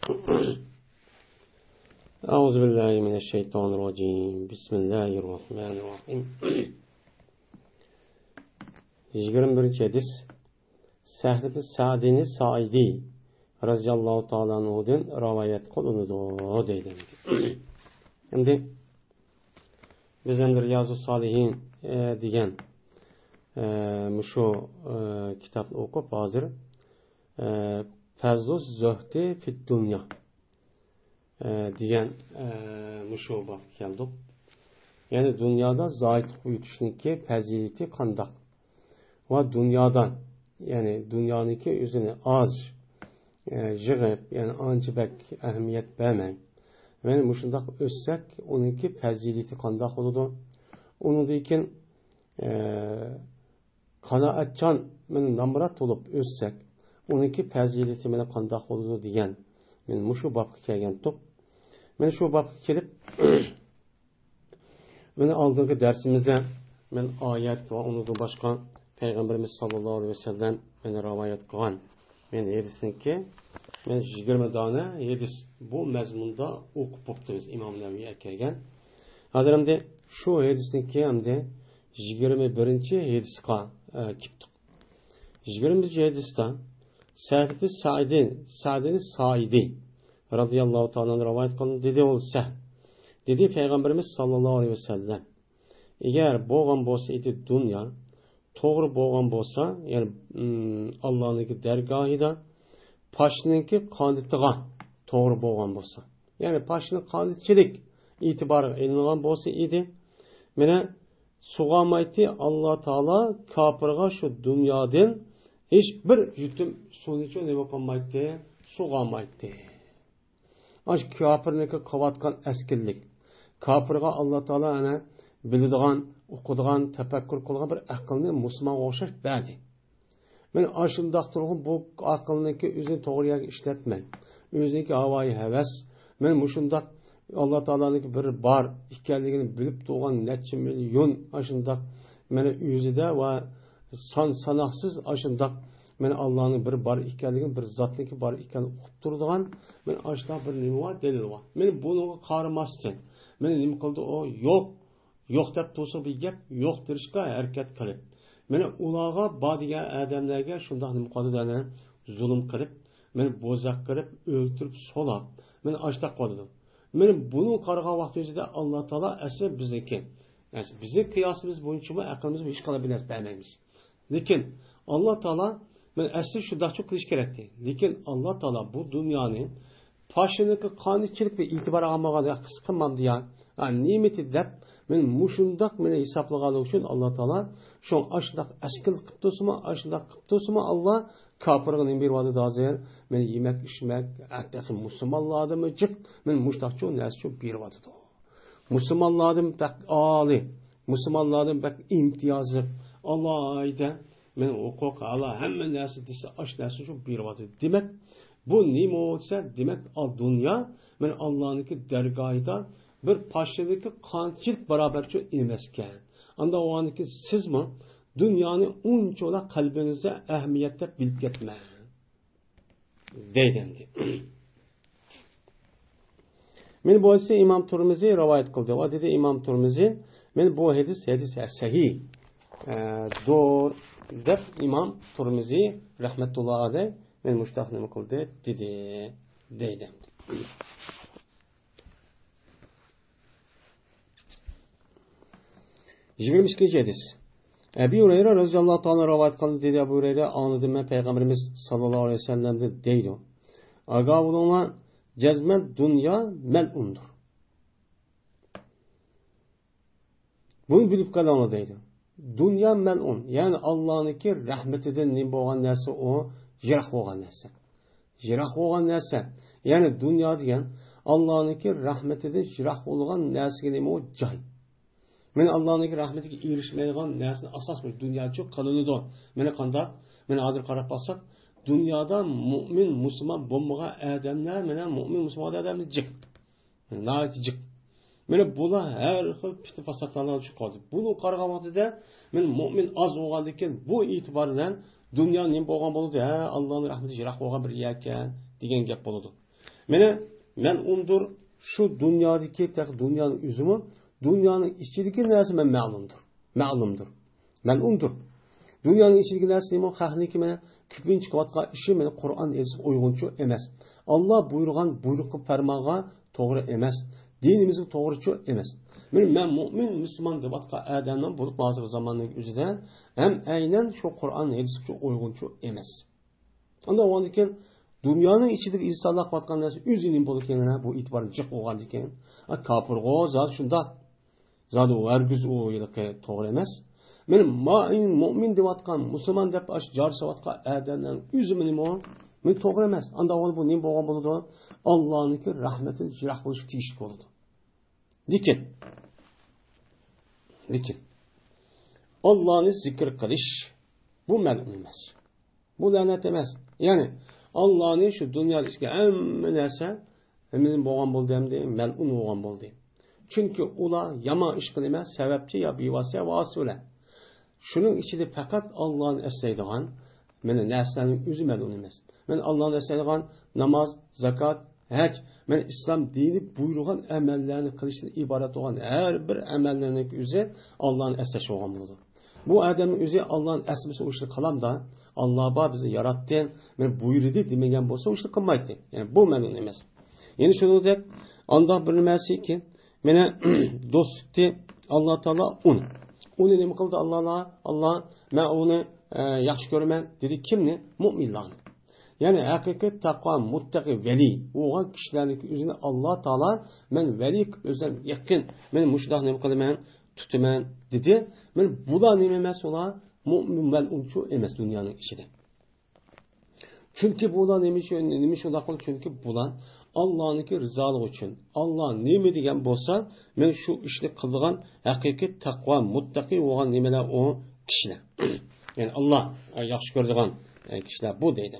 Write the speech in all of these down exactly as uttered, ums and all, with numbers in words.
أعوذ بالله من الشيطان الرجيم. بسم الله الرحمن الرحيم. يىگىرمە بىرىنچى ھەدىس. سەھل ئىبن سەئدىنى سائىدى رەزىياللاھۇ تائالا ئەنھۇدىن رىۋايەت قىلىنىدۇ دەيدۇ. ئەمدى بىز ئەمدى رىيازۇ سالىھىن، ئە، دېگەن، ئە، مۇشۇ، ئە، كىتابنى ئوقۇپ ھازىر، ئە، فەزلۇ زۆھدى فىد دۇنيا، ئە، دېگەن، ئە، مۇشۇ بابقا كەلدۇق. يەنى دۇنيادا زاھىتلىق يۈرگۈچنىڭكى پەزىلىتى قانداق؟ ۋە دۇنيادا، يەنى دۇنيانىڭكى ئۆزىنى ئاز، ئە، يىغىپ، يەنى ئانچە بەك ئەھمىيەت بەرمەي، يەنى مۇشۇنداق ئۆتسەك، ئۇنىڭكى پەزىلىتى قانداق بولىدۇ؟ ئۇنىڭدىن كېيىن، ئە، قانائەتچان، مانا نامرات بولۇپ ئۆتسەك، ئۇنىڭكى پەزىلىتى مانا قانداق بولىدۇ دېگەن، مانا مۇشۇ بابقا كەلگەنتۇق. مانا شۇ بابقا كېلىپ، مانا ئالدىنقى دەرسىمىزدە مەن ئايەت ۋە ئۇنىڭدىن باشقا پەيغەمبىرىمىز ساللاللاھۇ ئەلەيھى ۋەسەللەم مانا رىۋايەت قىلغان مانا ھەدىسنىڭكى مانا يىگىرمە دانە ھەدىس بۇ مەزمۇندا ئوقۇپ بوپتىمىز، ئىمام نەۋەۋى ئەكەلگەن. ھازىر ئەمدى شۇ ھەدىسنىڭكى ئەمدى يىگىرمە بىرىنچى ھەدىسقا، ئە، كېلىپتۇق. يىگىرمە بىرىنچى ھەدىستە سەھل ئىبن سەئدىن، سەئدىن سائىدى رەزىياللاھۇ تائالا ئەنھۇ رىۋايەت قىلدى، دېدى ئۇ سەھ-، دېدى پەيغەمبىرىمىز ساللاللاھۇ ئەلەيھى ۋەسەللەم، ئەگەر بولغان بولسا ئىدى دۇنيا، توغرا بولغان بولسا، يەنى، ئىم، ئاللانىڭكى دەرگاھىدا پاشنىڭكى قانىتىغا توغرا بولغان بولسا، يەنى پاشنىڭ قانىتچىلىك ئېتىبارىغا ئېلىنغان بولسا ئىدى، مانا سۇغارمايتتى ئاللا تائالا كاپىرغا شۇ دۇنيادىن ھېچ بىر يۇتۇم سۇنىچۇ نېمە قىلمايتتى، سۇغارمايتتى. ئاشۇ كاپىرنىڭكى قىلىۋاتقان ئەسكىللىك. كاپىرغا ئاللا تائالا ئەنە بىلىدىغان، ئۇقىدىغان، تەپەككۇر قىلىدىغان بىر ئەقىلنى مۇسۇلمانغا ئوخشاش بەردى. مانا ئاشۇنداق تۇرغۇن بۇ ئەقىلنىڭكى ئۆزىنى توغرا يەرگە ئىشلەتمەي، ئۆزىنىڭكى ھاۋايى ھەۋەس، مانا مۇشۇنداق ئاللا تائالانىڭكى بىر بار ئىكەنلىكىنى بىلىپ تۇرغان نەچچە مىليون ئاشۇنداق مانا ئۆزىدە ۋە سان ساناقسىز ئاشۇنداق مانا ئاللانىڭ بىر بار ئىكەنلىكىنى، بىر زاتنىڭكى بار ئىكەنلىكىنى ئۇقۇپ تۇرىدىغان مانا ئاشۇنداق بىر نېمە بار، دەلىل بار. مانا بۇنىڭغا قارىماستىن، مانا نېمە قىلدى ئۇ؟ يوق، يوق دەپ تۇرسا بىر گەپ، يوق دېيىشكە ھەرىكەت قىلىپ، مانا ئۇلارغا بار دېگەن ئادەملەرگە شۇنداق نېمە قىلىدۇ، ئەنە زۇلۇم قىلىپ، مانا بوزەك قىلىپ، ئۆلتۈرۈپ، سولاپ، مانا ئاشۇنداق قىلىدۇ. مانا بۇنى قارىغان ۋاقتىمىزدا ئاللا تائالا ئەسلى بىزنىڭكى، ئەسلى بىزنىڭ قىياسىمىز بويىچىمۇ ئەقلىمىز ھېچقانداق بىر نەرسە بەرمەيمىز. لېكىن ئاللا تائالا، مانا ئەسلى شۇنداقچۇ قىلىش كېرەكتى. لېكىن ئاللا تائالا بۇ دۇنيانى پاشىنىڭكى قانىتچىلىك بىر ئېتىبار ئالمىغان، يا قىسقا مامدىيا، ھا، نېمىتى دەپ، مانا مۇشۇنداق مانا ھېسابلىغانلىقى ئۈچۈن ئاللا تائالا شۇڭا ئاشۇنداق ئەسكىل قىلىپ تۇرسىمۇ، ئاشۇنداق قىلىپ تۇرسىمۇ، ئاللا كاپىرغا نېمە بېرىۋاتىدۇ ھازىر؟ مانا يېمەك، ئىچمەك، ھەتتا مۇسۇلمانلاردىنمۇ جىق، مانا مۇشۇنداقچۇ نەرسىچۇ بېرىۋاتىدۇ. مۇسۇلمانلاردىن بەك ئالىي، مۇسۇلمانلاردىن بەك ئىمتىيازلىق، ئالاھىدە، مېنىڭ ھوقۇق، ئالا ھەممە نەرسە دېسە، ئاش نەرسە شۇ بېرىۋاتىدۇ. دېمەك، بۇ نېمە دېسە، دېمەك، ئا، دۇنيا، مېنىڭ ئاللانىڭكى دەرگاھىدا بىر پاشىنىڭكى قانچىلىك باراۋەرچۇ ئەمەسكەن. ئاندا ئۇنىڭكى سىزمۇ دۇنيانى ئۇنچىۋالا قەلبىڭىزدە ئەھمىيەت دەپ بىلىپ كەتمەڭ. دەيدۇ ئەمدى. مانا بۇ ھەدىسنى ئىمام تۇرمىزى رىۋايەت قىلدى. ۋە دېدى ئىمام تۇرمىزى، مانا بۇ ھەدىس، ھەدىس سەھىھ، ئە، دۇر، دەپ ئىمام تۇرمىزى رەھمەتۇللا ئەلەيھ، مانا مۇشۇنداق نېمە قىلدى، دېدى، دەيدۇ ئەمدى. يىگىرمە ئىككىنچى ھەدىس. ئەبى ھۇرەيرە رەزىياللاھۇ تائالا رىۋايەت قىلدى، دېدى ئەبۇ ھۇرەيرە، ئاڭلىدىم مەن پەيغەمبىرىمىز ساللاللاھۇ ئەلەيھى ۋەسەللەمدىن، دەيدۇ. ئاگاھ بولۇڭلار، جەزمەن دۇنيا مەلئۇندۇر. بۇنى بىلىپ قېلىڭلار دەيدۇ. دۇنيا مەلئۇن، يەنى ئاللانىڭكى رەھمىتىدىن نېمە بولغان نەرسە ئۇ؟ يىراق بولغان نەرسە. يىراق بولغان نەرسە. يەنى دۇنيا دېگەن ئاللانىڭكى رەھمىتىدىن يىراق بولغان نەرسىگە نېمە ئۇ؟ جاي. مانا ئاللانىڭكى رەھمىتىگە ئېرىشمەيدىغان نەرسىنى ئاساس بىر دۇنياچۇ قىلىنىدۇ. مانا قانداق؟ مانا ھازىر قاراپ باقساق، دۇنيادا مۇئمىن، مۇسۇلمان بولمىغان ئادەملەر، مانا مۇئمىن، مۇسۇلمان ئادەملەر جىق. ناھايىتى جىق. مانا بۇلار ھەر خىل پىتنە-پاساتلارغا چۈشۈپ قالدى. بۇنى قارىغان ۋاقتىدا، مانا مۇئمىن ئاز بولغاندىن كېيىن، بۇ ئېتىبار بىلەن دۇنيا نېمە بولغان بولىدۇ؟ ھە، ئاللانىڭ رەھمىتى يىراق بولغان بىر يەركەن، دېگەن گەپ بولىدۇ. مانا مەلئۇندۇر شۇ دۇنيادىكى، تېخى دۇنيانىڭ ئۆزىمۇ، دۇنيانىڭ ئىچىدىكى نەرسە مەن مەلۇمدۇر. مەلۇمدۇر. مەلئۇندۇر. دۇنيانىڭ ئىچىدىكى نەرسە نېمە؟ خەقنىڭكى مانا كۆپىنچە قىلىۋاتقان ئىشى مانا قۇرئان ھەدىسكە ئۇيغۇنچۇ ئەمەس. ئاللا بۇيرۇغان بۇيرۇققا، پەرمانغا توغرا ئەمەس. دىنىمىزغا توغرىچۇ ئەمەس. مانا مەن مۇئمىن، مۇسۇلمان دەۋاتقان ئادەمنىڭ بولۇپ ھازىرقى زاماننىڭ ئۆزىدە ھەم ئەينەن شۇ قۇرئان ھەدىسكە ئۇيغۇنچۇ ئەمەس. ئاندىن ئۇنىڭدىن كېيىن دۇنيانىڭ ئىچىدىكى ئىنسانلار قىلىۋاتقان نەرسە ئۆزى نېمە بولىدىكەن، بۇ ئېتىبارى جىق بولغاندىكىن، كاپىرغۇ زادى شۇنداق. زادى ئۇ ھەرگىز ئۇ ھېلىقى توغرا ئەمەس. مانا مۇئمىن دەۋاتقان، مۇسۇلمان دەپ ئاشۇ جارسىۋاتقان ئادەمنىڭ ئۆزى مانا بۇ، مانا توغرا ئەمەس. ئانداق بولغاندا بۇ نېمە بولغان بولىدۇ؟ ئاللانىڭكى رەھمىتىدىن يىراق بولۇشقا تېگىشلىك بولىدۇ. لېكىن، لېكىن ئاللانى زىكىر قىلىش، بۇ مەلئۇن ئەمەس. بۇ لەنەت ئەمەس. يەنى ئاللانى شۇ دۇنيادا ئىچكەن ھەممە نەرسە ھەممىدىن بولغان بولدى ئەمدى، مەلئۇن بولغان بولدى. چۈنكى ئۇلار يامان ئىش قىلىمەن، سەۋەبچى يا بىۋاسىتە ۋاسىتە بىلەن. شۇنىڭ ئىچىدە پەقەت ئاللانى ئەسلەيدىغان مانا نەرسىلەرنىڭ ئۆزى مەلئۇن ئەمەس. مانا ئاللانى ئەسلەيدىغان ناماز، زاكات، ھەج، مانا ئىسلام دىنى بۇيرۇغان ئەمەللەرنى قىلىشتىن ئىبارەت بولغان ھەر بىر ئەمەللەرنىڭ ئۆزى ئاللانى ئەسلەش بولغان بولىدۇ. بۇ ئادەمنىڭ ئۆزى ئاللانى ئەسلىمىسە، ئۇ ئىشنى قىلامدا، ئاللا بار، بىزنى ياراتتى، مانا بۇيرۇدى دېمىگەن بولسا، ئۇ ئىشنى قىلمايتتى. يەنى بۇ مەلئۇن ئەمەس. يەنە شۇنىڭدەك ئانداق بىر نېمەسىكى، مانا دوستى ئاللا تائالا ئۇنى. ئۇنى نېمە قىلدى ئاللا؟ ئاللا، مەن ئۇنى، ئە، ياخشى كۆرىمەن دېدى. كىمنى؟ مۇئمىنلارنى. يەنى ھەقىقىي تەقۋا، مۇتتەقى، ۋەلىي بولغان كىشىلەرنىڭكى ئۆزىنى ئاللا تائالا مەن ۋەلىي قىلىپ ئۆزۈم يېقىن، مەن مۇشۇنداق نېمە قىلىمەن، تۇتىمەن دېدى. مانا بۇلار نېمە ئەمەس ئۇلار؟ مۇئمىن مەلئۇنچۇ ئەمەس دۇنيانىڭ ئىچىدە. چۈنكى بۇلار نېمە ئۈچۈن، نېمە شۇنداق قىلدى؟ چۈنكى بۇلار ئاللانىڭكى رىزالىقى ئۈچۈن، ئاللا نېمە دېگەن بولسا، مەن شۇ ئىشنى قىلىدىغان ھەقىقىي تەقۋا، مۇتتەقى بولغان نېمىلەر ئۇ كىشىلەر. يەنى ئاللا ياخشى كۆرىدىغان كىشىلەر بۇ دەيدۇ.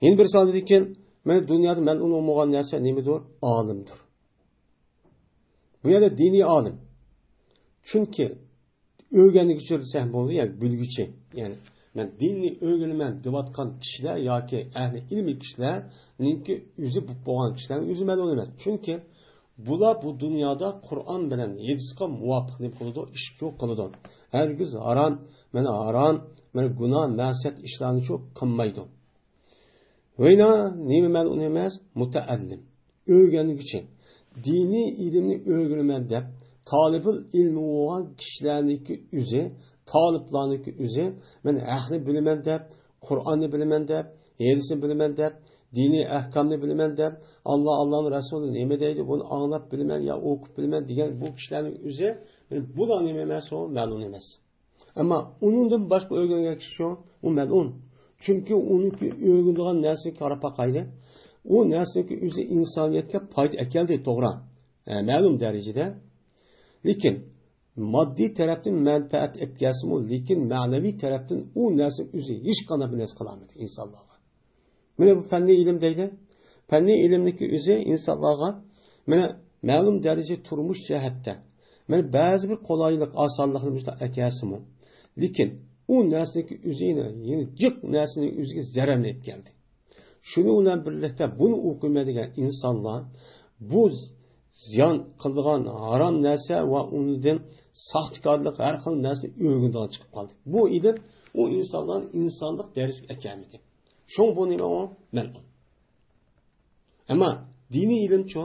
يەنە بىر سان دېدىكەن، مانا دۇنيادا مەلئۇن بولمىغان نەرسە نېمىدۇر؟ ئالىمدۇر. بۇ يەردە دىنىي ئالىم. چۈنكى ئۆگەنگۈچى دېسەك بولىدۇ، يەنى بىلگۈچى. يەنى مەن دىننى ئۆگىنىمەن دەۋاتقان كىشىلەر ياكى ئەھلى ئىلمىي كىشىلەرنىڭكى ئۆزى بولۇپ بولغان كىشىلەرنىڭ ئۆزى مەلئۇن ئەمەس. چۈنكى بۇلار بۇ دۇنيادا قۇرئان بىلەن ھەدىسقا مۇۋاپىق نېمە قىلىدۇ؟ ئىش يوق قىلىدۇ. ھەرگىز ھارام، مانا ھارام، مانا گۇناھ، مەسىيەت ئىشلارنىچۇ قىلمايدۇ. ۋەينا نېمە مەلئۇن ئەمەس؟ مۇتەئەللىم، ئۆگەنگۈچى. دىنىي ئىلىمنى ئۆگىنىمەن دەپ، تالىبۇل ئىلمى بولغان كىشىلەرنىڭكى ئۆزى، تالىپلارنىڭكى ئۆزى، مەن ھەقنى بىلىمەن دەپ، قۇرئاننى بىلىمەن دەپ، ھەدىسنى بىلىمەن دەپ، دىنىي ئەھكامنى بىلىمەن دەپ، ئاللا، ئاللانىڭ رەسۇلى نېمە دەيدۇ، بۇنى ئاڭلاپ بىلىمەن يا ئوقۇپ بىلىمەن دېگەن بۇ كىشىلەرنىڭ ئۆزى، مانا بۇلار نېمە ئەمەس، ئۇ مەلۇم ئەمەس. ئەمما ئۇنىڭدىن باشقا ئۆگەنگەن كىشى شۇ، ئۇ مەلئۇن. چۈنكى ئۇنىڭكى ئۆگىنىدىغان نەرسىگە قاراپ باقايلى. ئۇ نەرسىنىڭكى ئۆزى ئىنسانىيەتكە پايدا ئەكەلدى، توغرا. ئە، مەلۇم دەرىجىدە. لېكىن ماددىي تەرەپتىن مەنپەئەت ئەپ كەلسىمۇ، لېكىن مەنىۋى تەرەپتىن ئۇ نەرسىنىڭ ئۆزى ھېچقانداق بىر نەرسە قىلالمىدى ئىنسانلارغا. مانا بۇ پەننىي ئىلىم دەيدۇ. پەننىي ئىلىمنىڭكى ئۆزى ئىنسانلارغا مانا مەلۇم دەرىجە تۇرمۇش جەھەتتە مانا بەزى بىر قولايلىق، ئاسانلىقنى مۇشۇنداق ئەكەلسىمۇ، لېكىن ئۇ نەرسىنىڭكى ئۆزى يەنە، يەنە جىق نەرسىنىڭ ئۆزىگە زەرەرنى ئەپ كەلدى. شۇنىڭ بىلەن بىرلىكتە بۇنى ئوقۇيمەن دېگەن ئىنسانلار بۇ زىيان قىلىدىغان ھارام نەرسە ۋە ئۇنىڭدىن ساختىكارلىق، ھەر خىل نەرسىنى ئۆگىنىدىغان چىقىپ قالدى. بۇ ئىلىم ئۇ ئىنسانلارنى ئىنسانلىق دەرىجىگە ئەكەلمىدى. شۇڭا بۇ نېمە ئۇ؟ مەلئۇن. ئەمما دىنىي ئىلىمچۇ؟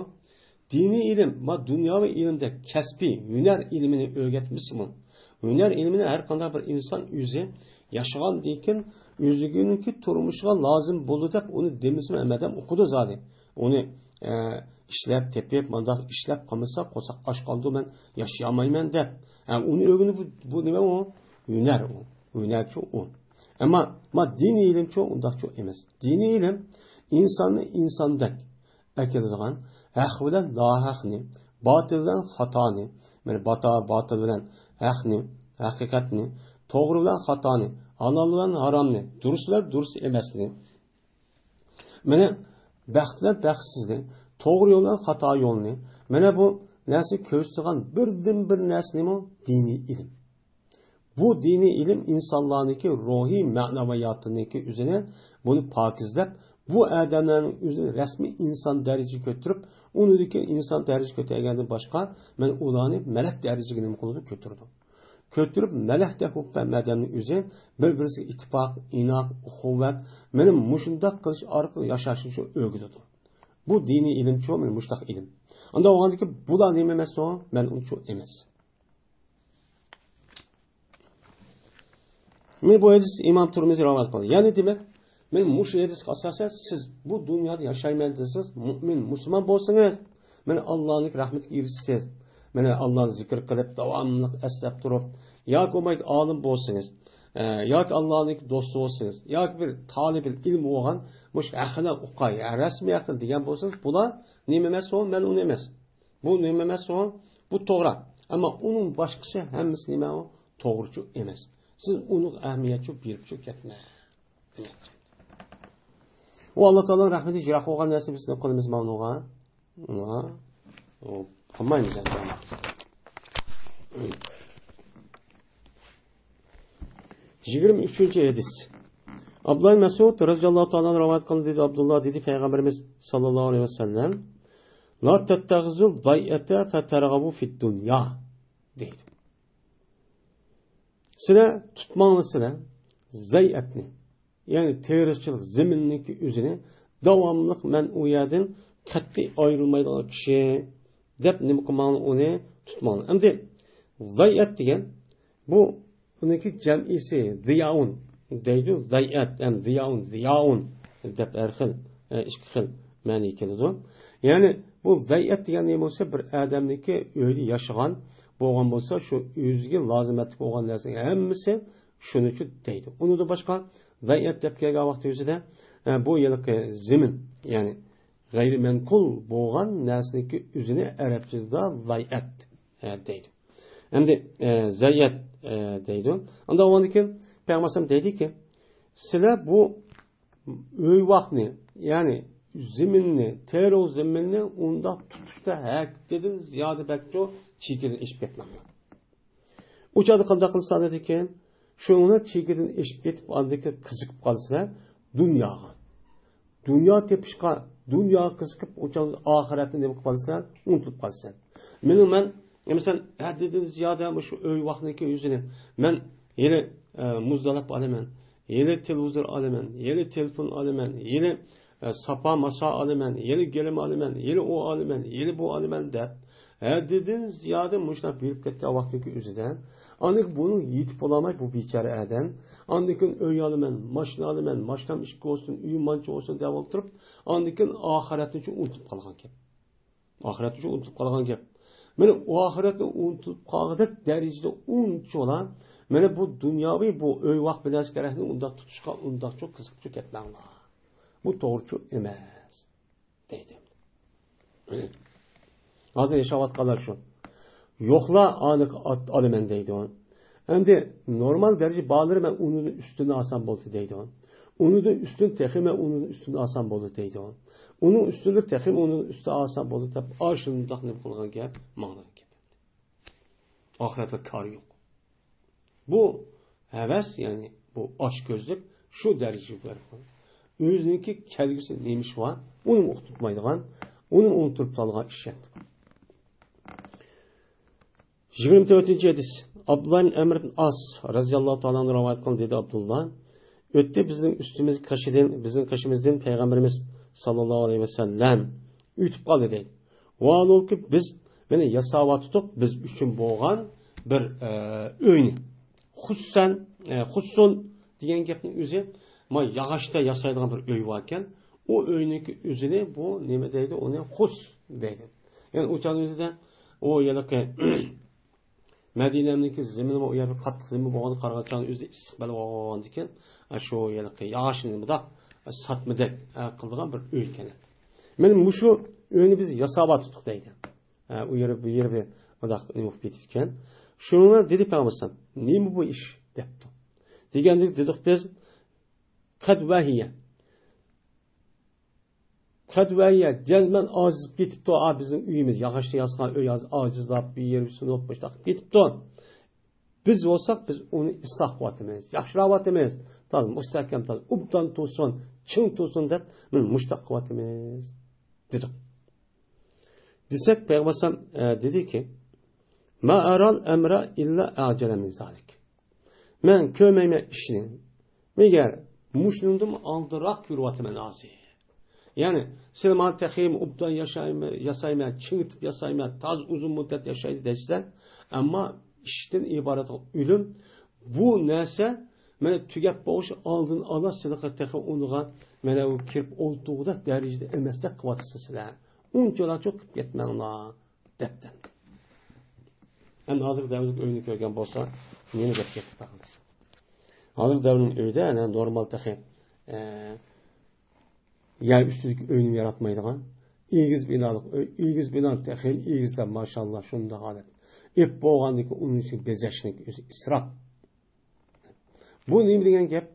دىنىي ئىلىم، ما دۇنياۋى ئىلىمدەك كەسپىي ھۈنەر ئىلمىنى ئۆگەتمىسىمۇ، ھۈنەر ئىلمىنى ھەر قانداق بىر ئىنسان ئۆزى ياشىغاندىن كېيىن ئۆزىنىڭكى تۇرمۇشىغا لازىم بولىدۇ دەپ ئۇنى دېمىسىمۇ ھەممە ئادەم ئوقۇيدۇ زادى. ئۇنى، ئە، ئىشلەپ تېپىپ، مانداق ئىشلەپ قىلمىسا قورساق ئاچ قالىدۇ، مەن ياشىيالمايمەن دەپ. ھە، ئۇنى ئۆگىنىپ، بۇ، بۇ نېمە ئۇ؟ ھۈنەر ئۇ. ھۈنەرچۇ ئۇ. ئەمما، ما دىنىي ئىلىمچۇ ئۇنداقچۇ ئەمەس. دىنىي ئىلىم ئىنساننى ئىنساندەك ئەكېلىدىغان، ھەق بىلەن ناھەقنى، باتىل بىلەن خاتانى، مانا باتا-، باتىل بىلەن ھەقنى، ھەقىقەتنى، توغرا بىلەن خاتانى، ھالال بىلەن ھارامنى، دۇرۇس بىلەن دۇرۇس ئەمەسنى، مانا بەخت بىلەن بەختسىزنى، توغرا يول بىلەن خاتا يولنى، مانا بۇ نەرسىنى كۆرسىتىدىغان بىردىنبىر نەرسە نېمە؟ دىنىي ئىلىم. بۇ دىنىي ئىلىم ئىنسانلارنىڭكى روھىي مەنىۋىياتىنىڭكى ئۆزىنى، بۇنى پاكىزلەپ، بۇ ئادەملەرنىڭ ئۆزىنى رەسمىي ئىنسان دەرىجىگە كۆتۈرۈپ، ئۇنىڭدىكى ئىنسان دەرىجىگە كۆتەرگەندىن باشقا، مەن ئۇلارنى مەلەك دەرىجىگە نېمە قىلىدۇ؟ كۆتۈرىدۇ. كۆتۈرۈپ، مەلەكتەك ھۆكمەت ئادەمنىڭ ئۆزى بىر-بىرسىگە ئىتتىپاق، ئىناق، ئۇخۇۋەت، مېنىڭ مۇشۇنداق قىلىش ئارقىلىق ياشاشنى شۇ ئۆگىتىدۇ. بۇ دىنىي ئىلىمچۇ، مېنىڭ مۇشۇنداق ئىلىم. ئاندا بولغاندىكىن بۇلار نېمە ئەمەسسۇ؟ مەن ئۇنچۇ ئەمەس. مېنى بۇ ھەدىس ئىمام تۇرمىزى رىۋايەت قىلدى. يەنى دېمەك، مەن مۇشۇ ھەدىسكە ئاساسەن، سىز بۇ دۇنيادا ياشايمەن دېسىڭىز، مۇئمىن، مۇسۇلمان بولسىڭىز، مەن ئاللانىڭ رەھمىتىگە ئېرىشىسىز. مەن ئاللانى زىكىر قىلىپ، داۋاملىق ئەسلەپ تۇرۇپ، ياكى بولمايدۇ ئالىم بولسىڭىز، ئە، ياكى ئاللانىڭ دوستى بولسىڭىز، ياكى بىر تالىبىل ئىلم بولغان، مۇشۇ ھەققىنى ئۇقاي، رەسمىي ھەققىنى دېگەن بولسىڭىز، بۇلار نېمە ئەمەس ئۇ؟ مەن ئۇنى ئەمەس. بۇ نېمە ئەمەس ئۇ؟ بۇ توغرا. ئەمما ئۇنىڭ باشقىسى ھەممىسى نېمە ئۇ؟ توغرىچۇ ئەمەس. سىز ئۇنىڭغا ئەھمىيەتچۇ بېرىپچۇ كەتمەڭ. ئۇ ئاللا تائالانىڭ رەھمىتى يىراق بولغان نەرسە بىز نېمە قىلىمىز ماۋۇنىڭغا؟ ئۇنىڭغا، ئۇ، قىلمايمىز ئەمدى. يىگىرمە ئۈچىنچى ھەدىس. ئابدۇللا ئىبن مەسئۇد رەزىياللاھۇ تائالا ئەنھۇ رىۋايەت قىلدى، دېدى ئابدۇللا، دېدى پەيغەمبىرىمىز ساللاللاھۇ ئەلەيھى ۋەسەللەم، لا تەتتەخىزۇل زەيئەتە فەتەرغەبۇ فىد دۇنيا، دەيدۇ. سىلەر تۇتماڭلار سىلەر زەيئەتنى، يەنى تېرىقچىلىق زېمىننىڭكى ئۆزىنى داۋاملىق مەن ئۇ يەردىن قەتئىي ئايرىلمايدىغان كىشى دەپ نېمە قىلماڭلار، ئۇنى تۇتماڭلار. ئەمدى زەيئەت دېگەن بۇ، بۇنىڭكى جەمئىسى زىياۋۇن دەيدۇ. زەيئەت ھەم زىياۋۇن، زىياۋۇن دەپ ھەر خىل، ئە، ئىككى خىل مەنىگە كېلىدۇ. يەنى بۇ زەيئەت دېگەن نېمە بولسا، بىر ئادەمنىڭكى ئۆيدە ياشىغان بولغان بولسا، شۇ ئۆزىگە لازىمەتلىك بولغان نەرسىنىڭ ھەممىسى شۇنىچۇ دەيدۇ. ئۇنىڭدىن باشقا زەيئەت دەپ كەلگەن ۋاقتى ئۆزىدە، ئە، بۇ ھېلىقى زېمىن، يەنى غەيرىمەنقۇل بولغان نەرسىنىڭكى ئۆزىنى ئەرەبچىدە زەيئەت، ئە، دەيدۇ. ئەمدى، ئە، زەيئەت، ئە، دەيدۇ. ئاندا ئۇندىن كېيىن پەيغەمبەر ئەلەيھىسسالام دەيدىكى، سىلەر بۇ ئۆيۋاقنى، يەنى زېمىننى، تېرىق زېمىننى ئۇنداق تۇتۇشتا ھەددىدىن زىيادە بەكچۇ چېكىدىن ئېشىپ كەتمەڭلار. ئۇ چاغدا قانداق قىلسىلەر دېدىكىن، شۇنىڭ چېكىدىن ئېشىپ كېتىپ، ئاندىن كېيىن قىزىقىپ قالىسىلەر دۇنياغا. دۇنيا تېپىشقا، دۇنياغا قىزىقىپ، ئۇ چاغدا ئاخىرەتنى نېمە قىلىپ قالىسىلەر؟ ئۇنتۇلۇپ قالىسىلەر. مېنىڭ مەن، مەسىلەن، ھەددىدىن زىيادە مۇشۇ ئۆيۋاقنىڭكى ئۆزىنى مەن ھېلى، ئە، مۇزدەلىپ ئالىمەن، ھېلى تېلېۋىزور ئالىمەن، ھېلى تېلېفون ئالىمەن، ھېلى ئە، ساپا ماسا ئالىمەن، يەنە گىرىم ئالىمەن، يەنە ئۇ ئالىمەن، يەنە بۇ ئالىمەن دەپ، ھەددىدىن زىيادە مۇشۇنداق بېرىپ كەتكەن ۋاقتىدىكى ئۆزىدە، ئاندىن بۇنىڭ يېتىپ بولالماي بۇ بىچارە ئادەم، ئاندىن كېيىن ئۆي ئالىمەن، ماشىنا ئالىمەن، ماشىنام ئىككى بولسۇن، ئۆيۈم مانچە بولسۇن دەپ ئولتۇرۇپ، ئاندىن كېيىن ئاخىرەتنىچۇ ئۇنتۇپ قالغان گەپ. ئاخىرەتنىچۇ ئۇنتۇپ قالغان گەپ. مانا ئۇ ئاخىرەتنى ئۇنتۇپ قالغۇدەك دەرىجىدە ئۇنچىۋالا، مانا بۇ دۇنياۋى بۇ ئۆيۋاق بىلەن شەرەپنى ئۇنداق تۇتۇشقا ئۇنداقچۇ قىزىقچۇ كەتمەڭلار. بۇ توغرىچۇ ئەمەس، دەيدۇ. ھازىر ياشاۋاتقانلار شۇ. يوقلا ئانىقى ئات ئالىمەن دەيدۇ. ئەمدى نورمال دەرىجە بالىلىرى مەن ئۇنىڭدىن ئۈستۈن ئالسام بولدى دەيدۇ. ئۇنىڭدىن ئۈستۈن تېخى مەن ئۇنىڭدىن ئۈستۈن ئالسام بولدى دەيدۇ. ئۇنىڭ ئۈستۈنلۈك تېخى ئۇنىڭدىن ئۈستۈن ئالسام بولدى دەپ ئاشۇنداق نېمە قىلغان گەپ، ماڭىدىغان گەپ. ئاخىرەتتە كارى يوق. بۇ ھەۋەس، يەنى بۇ ئاچكۆزلۈك شۇ دەرىجىگە بېرىپ قالدى. ئۆزىنىڭكى كەلگۈسى نېمە ئىشى بار، ئۇنىمۇ ئۇقتۇرمايدىغان، ئۇنىمۇ ئۇنتۇرۇپ سالغان ئىش ئەمدى. يىگىرمە تۆتىنچى ھەدىس. ئابدۇللا ئىبن ئەمر ئىبن ئاس رەزىياللاھۇ تائالا ئەنھۇ رىۋايەت قىلدى، دېدى ئابدۇللا. ئۆتتى بىزنىڭ ئۈستىمىز قېشىدىن، بىزنىڭ قېشىمىزدىن پەيغەمبىرىمىز ساللاللاھۇ ئەلەيھى ۋەسەللەم ئۆتۈپ قالدى، دەيدۇ. ۋاھالەنكى بىز مانا ياساۋاتىدۇق، بىز ئۈچۈن بولغان بىر، ئە، ئۆينى. خۇسسەن، ئە، خۇسسۇن دېگەن گەپنىڭ ئۆزى، ما ياغاچتا ياسايدىغان بىر ئۆي باركەن. ئۇ ئۆينىڭكى ئۆزىنى بۇ نېمە دەيدۇ؟ ئۇنى خۇس دەيدۇ. يەنى ئۇ چاغنىڭ ئۆزىدە ئۇ ھېلىقى مەدىنەنىڭكى زېمىنىمۇ ئۇ يەر بىر قاتتىق زېمىن بولغانغا قارىغان چاغنىڭ ئۆزىدە ئىسسىق بەل بولغانىكەن، شۇ ھېلىقى ياغاچنى مۇنداق ساتمىدەك قىلىدىغان بىر ئۆي ئىكەن. مانا مۇشۇ ئۆينى بىز ياساۋاتىدۇق دەيدۇ. ئە، ئۇ يېرى، بۇ يېرى بىر مۇنداق نېمە بولۇپ كېتىپتىكەن. شۇنىڭغا دېدى پەيغەمبەر ئەلەيھىسسالام، نېمە بۇ ئىش؟ دەپتۇ. دېگەندىكىن دېدۇق بىز، قەد ۋەھىيە. قەد ۋەھىيە، جەزمەن ئاجىزلاپ كېتىپتۇ. ئا، بىزنىڭ ئۆيىمىز، ياغاچتا ياسىغان ئۆي ھازىر ئاجىزلاپ، بىر يېرى سۇنۇپ، مۇشۇنداق قىلىپ كېتىپتۇ. بىز بولساق، بىز ئۇنى ئىسلاھ قىلىۋاتىمىز، ياخشىلاۋاتىمىز. تازا مۇستەھكەم، تازا ئوبدان تۇرسۇن، چىڭ تۇرسۇن دەپ، مانا مۇشۇنداق قىلىۋاتىمىز، دېدۇق. دېسەك، پەيغەمبەر ئەلەيھىسسالام، ئە، دېدىكى، ما ئەرال ئەمرا ئىللا ئەجەلە مىن زالىك. مەن كۆرمەيمەن ئىشنى، مەگەر مۇشۇنىڭدىن ئالدىراق كۆرۈۋاتىمەن ھازىر. يەنى، سىلەر ماڭا تېخىمۇ ئوبدان ياشايمەن، ياسايمەن، چىڭىتىپ ياسايمەن، تازا ئۇزۇن مۇددەت ياشايدۇ دەيسىلەر. ئەمما ئىشتىن ئىبارەت ئۆلۈم، بۇ نەرسە مانا تۈگەپ بولۇش ئالدىن ئالا سىلەرگە تېخى ئۇنىغا مانا ئۇ كىرىپ ئولتۇرغۇدەك دەرىجىدە ئەمەستەك قىلىۋاتىسىز سىلەر. ئۇنچىۋالا چوقۇپ كەتمەڭلار، دەپتۇ. ئەمدى ھازىرقى دەۋرنىڭ ئۆيىنى كۆرگەن بولسا، نېمە دەپ كەتتى باقىمىز. ھازىرقى دەۋرنىڭ ئۆيىدە، ئەنە، نورمال تېخى، ئە، يەر ئۈستىدىكى ئۆينى ياراتمايدىغان، ئېگىز بىنالىق ئۆي، ئېگىز بىنا تېخى ئېگىزلەپ، ماشاللا، شۇنداق ھالەت. ئېپ بولغاندىن كېيىن ئۇنىڭ ئىچىنى بېزەشنىڭ ئۆزى ئىسراپ. بۇ نېمە دېگەن گەپ؟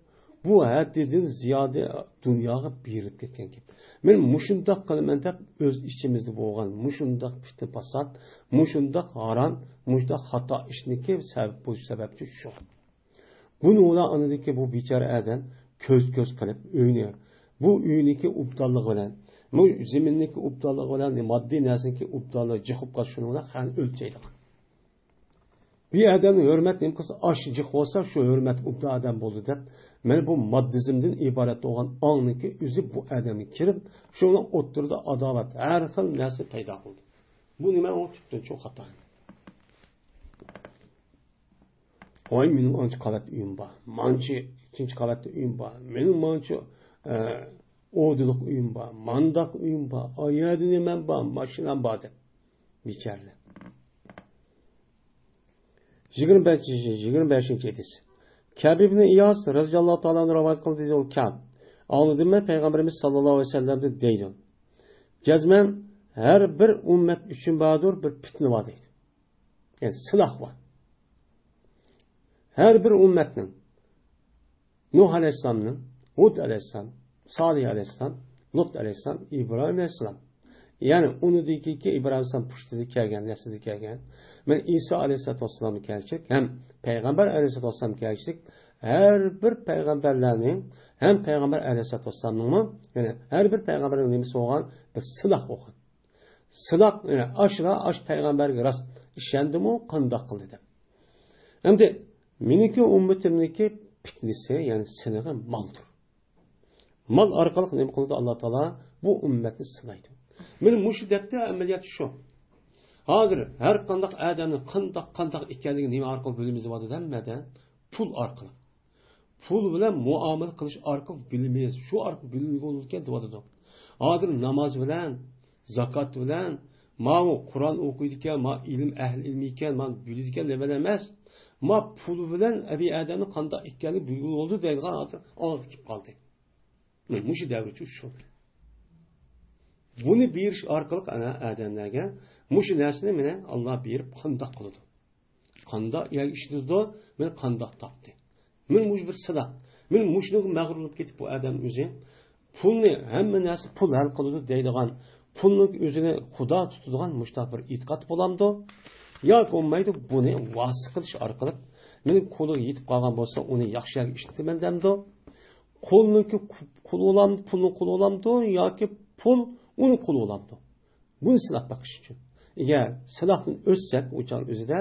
بۇ ھەددىدىن زىيادە دۇنياغا بېرىلىپ كەتكەن گەپ. مەن مۇشۇنداق قىلىمەن دەپ ئۆز ئىچىمىزدە بولغان مۇشۇنداق پىتنە پاسات، مۇشۇنداق ھارام، مۇشۇنداق خاتا ئىشنىكى سەۋەب، بۇ سەۋەبچى شۇ. بۇنى ئۇلار ئاندىكى بۇ بىچارە ئادەم كۆز-كۆز قىلىپ ئۆينى، بۇ ئۆينىكى ئوبدانلىقى بىلەن، بۇ زېمىننىكى ئوبدانلىقى بىلەن، ماددىي نەرسىنىڭكى ئوبدانلىقى جىق بولۇپ قالسا شۇنىڭ بىلەن خەقنى ئۆلچەيدىغان. بىر ئادەمنىڭ ھۆرمەت نېمە قىلسا ئاشۇ جىق بولسا شۇ ھۆرمەت ئوبدان ئادەم بولدى دەپ، مانا بۇ ماددىزمدىن ئىبارەت بولغان ئاڭنىڭكى ئۆزى بۇ ئادەمگە كىرىپ، شۇنىڭ ئوتتۇرىدا ئاداۋەت، ھەر خىل نەرسە پەيدا قىلدى. بۇ نېمە؟ ئۇ تۈپتىن چوڭ خاتا. ۋاي، مېنىڭ ئانچە قەۋەت ئۆيۈم بار، مانچە ئىككىنچى قەۋەتتە ئۆيۈم بار، مېنىڭ مانچە، ئە، ئوردىلىق ئۆيۈم بار، مانداق ئۆيۈم بار، ئايەردە نېمەم بار، ماشىنام بار دەپ بىچارىلەر. يىگىرمە بەشىنچى، يىگىرمە بەشىنچى ھەدىس. كەب ئىبنى ئىياس رەزىياللاھۇ تائالا ئەنھۇ رىۋايەت قىلدى، دېدى، ئۇ كەب. ئاڭلىدىممۇ پەيغەمبىرىمىز ساللاللاھۇ ئەلەيھى ۋەسەللەمدىن دەيدۇ. جەزمەن ھەر بىر ئۈممەت ئۈچۈن باردۇر بىر پىتنە بار دەيدۇ. يەنى سىناق بار. ھەر بىر ئۈممەتنىڭ، نۇھ ئەلەيھىسسالامنىڭ، ھۇد ئەلەيھىسسالام، سالىھ ئەلەيھىسسالام، لۇت ئەلەيھىسسالام، ئىبراھىم ئەلەيھىسسالام. يەنى ئۇنىڭدىن كېيىنكى ئىبراھىم ئەلەيھىسسالام پۇشتىدىن كەلگەن، نەسلىدىن كەلگەن. مەن ئىسا ئەلەيھىسسالاتۇ ۋەسسالامدىن كەلگەن ھەم پەيغەمبەر ئەلەيھىسسالاتۇ ۋەسسالام كەلگۈچىلىك ھەر بىر پەيغەمبەرلەرنىڭ ھەم پەيغەمبەر ئەلەيھىسسالاتۇ ۋەسسالامنىڭمۇ، يەنى ھەر بىر پەيغەمبەرنىڭ نېمىسى بولغان؟ بىر سىناق بولغان. سىناق، يەنى ئاشۇلا، ئاش پەيغەمبەرگە راست ئىشەندىمۇ، قانداق قىلدى دەپ. ئەمدى مېنىڭكى ئۈممىتىمنىڭكى پىتنىسى، يەنى سىنىقى مالدۇر. مال ئارقىلىق نېمە قىلىدۇ؟ ئاللا تائالا بۇ ئۈممەتنى سىنايدۇ. مانا مۇشۇ دەپتە ئەمەلىيەت شۇ. ھازىر ھەر قانداق ئادەمنىڭ قانداق، قانداق ئىكەنلىكىنى نېمە ئارقىلىق بىلىمىز دەۋاتىدۇ ھەممىدە؟ پۇل ئارقىلىق. پۇل بىلەن مۇئامىلە قىلىش ئارقىلىق بىلىمىز، شۇ ئارقىلىق بىلىنگەن ئىكەن دەۋاتىدۇ. ھازىر ناماز بىلەن، زاكات بىلەن، ماۋۇ قۇرئان ئوقۇيدىكەن، ما ئىلىم ئەھلى ئىلمى ئىكەن، ما بىلىدىكەن دېگەن ئەمەس. ما پۇل بىلەن ئەبى ئادەمنىڭ قانداق ئىكەنلىكى بىلگىلى بولىدۇ دەيدىغان ھازىر ئاڭلىق كېلىپ قالدى. مۇشۇ دەۋرچۇ شۇ. بۇنى بېرىش ئارقىلىق ئەنە ئادەملەرگە مۇشۇ نەرسىنى مانا ئاللا بېرىپ قانداق قىلىدۇ؟ قانداق يەرگە ئىشلىتىدۇ؟ مانا قانداق تاپتى؟ مانا مۇشۇ بىر سىناق. مانا مۇشۇنىڭغا مەغرۇرلىنىپ كېتىپ بۇ ئادەم ئۆزى پۇلنى، ھەممە نەرسە پۇل ھەل قىلىدۇ دەيدىغان، پۇلنىڭ ئۆزىنى خۇدا تۇتىدىغان مۇشۇنداق بىر ئېتىقاد بولامدۇ؟ ياكى بولمايدۇ، بۇنى ۋاسىتە قىلىش ئارقىلىق مېنىڭ قولىغا يېتىپ قالغان بولسا، ئۇنى ياخشى يەرگە ئىشلىتىمەن دەمدۇ؟ قۇلنىڭكى قۇ-، قۇلى بولامدۇ، پۇلنىڭ قۇلى بولامدۇ ياكى پۇل ئۇنىڭ قۇلى بولامدۇ؟ بۇنى سىناپ بېقىش ئۈچۈن. ئەگەر سىناقتىن ئۆتسەك، ئۇ چاغ ئۆزىدە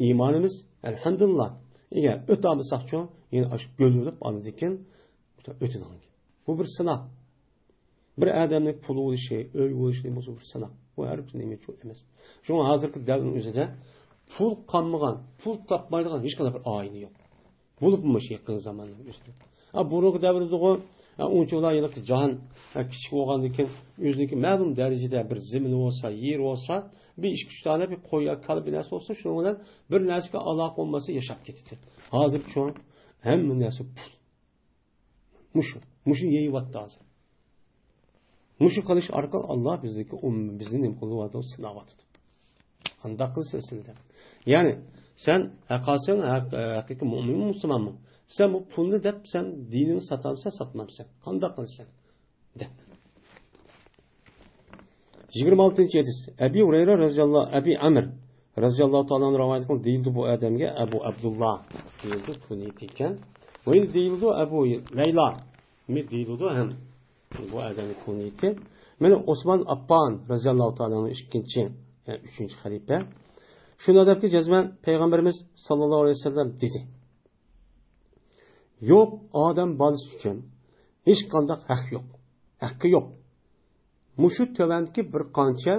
ئىمانىمىز، ئەلھەمدۇلىللا. ئەگەر ئۆتەلمىسەكچۇ، يەنە ئاشۇ گۆلۈلۈپ ئاندىن كېيىن ئۆتىدىغان گەپ. بۇ بىر سىناق. بىر ئادەمنىڭ پۇلى بولۇشى، ئۆيى بولۇشى بولسا بىر سىناق. بۇ ھەر بىر نېمە ئۈچۈن ئەمەس. شۇڭا ھازىرقى دەۋرنىڭ ئۆزىدە پۇل قالمىغان، پۇل تاپمايدىغان ھېچقانداق بىر ئائىلە يوق. بولۇپمۇ مۇشۇ يېقىن زاماننىڭ ئۆزىدە. ھە، بۇرۇنقى دەۋردىغۇ، ھە، ئۇنچە ئۇلار ھېلىقى جاھان، ھە، كىچىك بولغاندىن كېيىن ئۆزىنىڭكى مەلۇم دەرىجىدە بىر زېمىنى بولسا، يېرى بولسا، بىر ئىككى، ئۈچ دانە بىر قوي ياكى كالا بىر نەرسە بولسا، شۇنىڭ بىلەن بىر نەرسىگە ئالاقە بولمىسا ياشاپ كېتىدۇ. ھازىرچۇ ھەممە نەرسە پۇل. مۇشۇ، مۇشۇ يېيىۋاتىدۇ ھازىر. مۇشۇ قىلىش ئارقىلىق ئاللا بىزنىڭكى ئۇم-، بىزنى نېمە قىلىۋاتىدۇ؟ سىناۋاتىدۇ. قانداق قىلىسەن سىلدە؟ يەنى سەن ھەققاسەن، ھەق-، ھەقىقىي مۇئمىنمۇ، مۇسۇلمانمۇ؟ سەن بۇ پۇلنى دەپ سەن دىنىڭنى ساتامسەن، ساتمامسەن؟ قانداق قىلىسەن؟ دەپ. يىگىرمە ئالتىنچى ھەدىس. ئەبى ھۇرەيرە رەزىياللاھۇ، ئەبى ئەمر رەزىياللاھۇ تائالا ئەنھۇ رىۋايەت قىلغان دېيىلىدۇ، بۇ ئادەمگە ئەبۇ ئابدۇللا دېيىلىدۇ، كۇنيىتى ئىكەن. ۋە يەنە دېيىلىدۇ، ئەبۇ لەيلا مۇ دېيىلىدۇ ھەم بۇ ئادەمنىڭ كۇنيىتى. مانا ئوسمان ئاپپان رەزىياللاھۇ تائالا ئەنھۇ ئىككىنچى، يەنى ئۈچىنچى خەلىپە. شۇنى دەپكى جەزمەن پەيغەمبىرىمىز ساللاللاھۇ ئەلەيھى ۋەسەللەم دېدى. يوق، ئادەم بالىسى ئۈچۈن ھېچقانداق ھەق يوق. ھەققى يوق. مۇشۇ تۆۋەندىكى بىر قانچە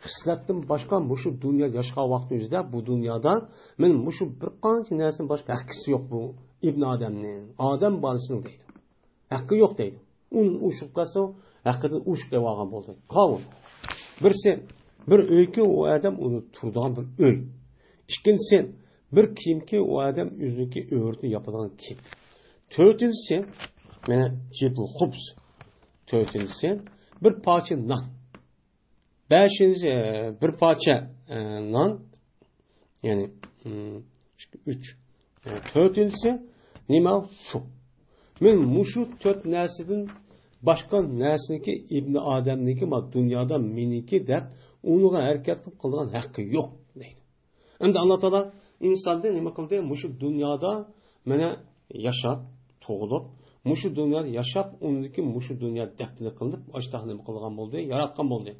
خىسلەتتىن باشقا مۇشۇ دۇنيا ياشىغان ۋاقتىمىزدا بۇ دۇنيادا مەن مۇشۇ بىر قانچە نەرسىدىن باشقا ھەققىسى يوق بۇ ئىبن ئادەمنىڭ، ئادەم بالىسىنىڭ دەيدۇ. ھەققى يوق دەيدۇ. ئۇ ئوشۇپ قالسا، ھەققىدىن ئوشۇپ قېلىۋالغان بولدى. قاۋۇل. بىرسى، بىر ئۆيكى ئۇ ئادەم ئۇنى تۇرىدىغان بىر ئۆي. ئىككىنچىسى، بىر كىيىمكى ئۇ ئادەم ئۆزىنىڭكى ئۆرتىنى ياپىدىغان كىيىم. تۆتىنچىسى، مانا جىبۇل خۇبز. تۆتىنچىسى، بىر پارچە نان. بەشىنچى، ئە، بىر پارچە، ئە، نان، يەنى، ئىم، ئۈچ، ئە، تۆتىنچىسى نېمە؟ سۇ. مەن مۇشۇ تۆت نەرسىدىن باشقا نەرسىنىڭكى ئىبنى ئادەمنىڭكى، ما دۇنيادا مېنىڭكى دەپ ئۇنىڭغا ھەرىكەت قىلىپ قىلىدىغان ھەققى يوق دەيدۇ. ئەمدى ئاللا تائالا ئىنساندىن نېمە قىلدى؟ مۇشۇ دۇنيادا مانا ياشاپ، تۇغۇلۇپ، مۇشۇ دۇنيادا ياشاپ، ئۇندىكى مۇشۇ دۇنيا دەپنە قىلىنىپ، ئاشتاق نېمە قىلغان بولدى؟ ياراتقان بولدى.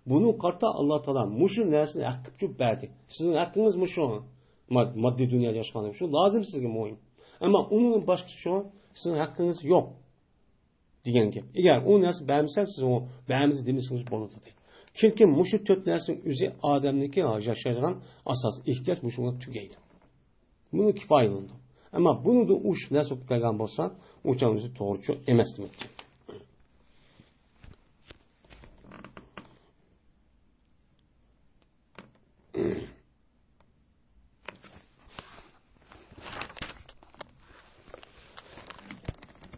بۇنىڭغا قارىتا ئاللا تائالا مۇشۇ نەرسىنى ھەققىپچۇ بەردى. سىزنىڭ ھەققىڭىز مۇشۇ. ماد-، ماددىي دۇنيادا ياشىغان شۇ لازىم سىزگە مۇھىم. ئەمما ئۇنىڭدىن باشقىسى شۇ، سىزنىڭ ھەققىڭىز يوق. دېگەن گەپ. ئەگەر ئۇ نەرسە بەرمىسە، سىز ئۇ بەرمىدى دېمىسىڭىز بولىدۇ، دەيدۇ. چۈنكى مۇشۇ تۆت نەرسىنىڭ ئۆزى ئادەمنىڭكى ياشايدىغان ئاساسىي ئېھتىياج مۇشۇ بىلەن تۈگەيدۇ. بۇنى كۇپايىلىنىدۇ. ئەمما بۇنىڭدىن ئوشۇق نەرسە بولۇپ قالغان بولسا، ئۇ چاغ ئۆزى توغرىچۇ ئەمەس دېمەكچى.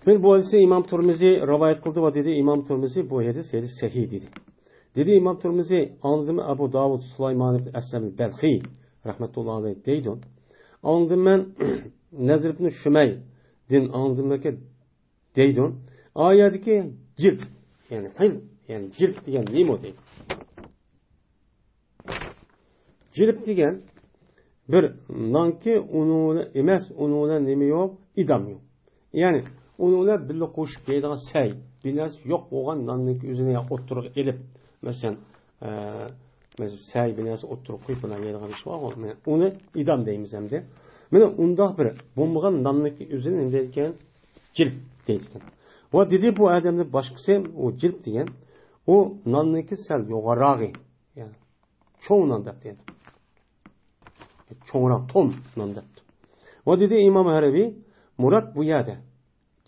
بىر بولسا ئىمام تۇرمىزى رىۋايەت قىلدى ۋە دېدى، ئىمام تۇرمىزى بۇ ھەدىس، ھەدىس سەھىھ دېدى. دېدى ئىمام تۇرمىزى، ئاڭلىدىم ئەبۇ داۋۇد سۇلايمان ئىبن ئەسلەم بەلخىي رەھمەتۇللا ئەلەيھ دەيدۇ. ئاڭلىدىم مەن نەزر ئىبن شۇمەيدىن ئاڭلىدىم دەيدۇ. ئايەتتىكى جىلپ، يەنى ھىل، يەنى جىلپ دېگەن نېمە دەيدۇ. جىلپ دېگەن بىر نانكى ئۇنىڭ بىلەن ئەمەس، ئۇنىڭ بىلەن نېمە يوق؟ ئىدام يوق. يەنى ئۇنىڭ بىلەن بىللە قوشۇپ يەيدىغان سەي، بىر نەرسە يوق بولغان ناننىڭكى ئۆزىنى ئوتتۇرىغا ئېلىپ، مەسىلەن، ئە، مەسىلەن، سەي بىر نەرسە ئوتتۇرىغا قويۇپ بۇنداق يەيدىغان ئىش بارغۇ. مانا ئۇنى ئىدام دەيمىز ئەمدى. مانا ئۇنداق بىر بولمىغان ناننىڭكى ئۆزىنى نېمە دەيدىكەن؟ جىلپ دەيدىكەن. ۋە دېدى بۇ ئادەمدىن باشقىسى، ئۇ جىلپ دېگەن، ئۇ ناننىڭكى سەل يوغانراقى. يەنى چوڭ نان دەپتۇ يەنى. چوڭراق توم نان دەپتۇ. ۋە دېدى ئىمام ھەرەۋى، مۇراد بۇ يەردە.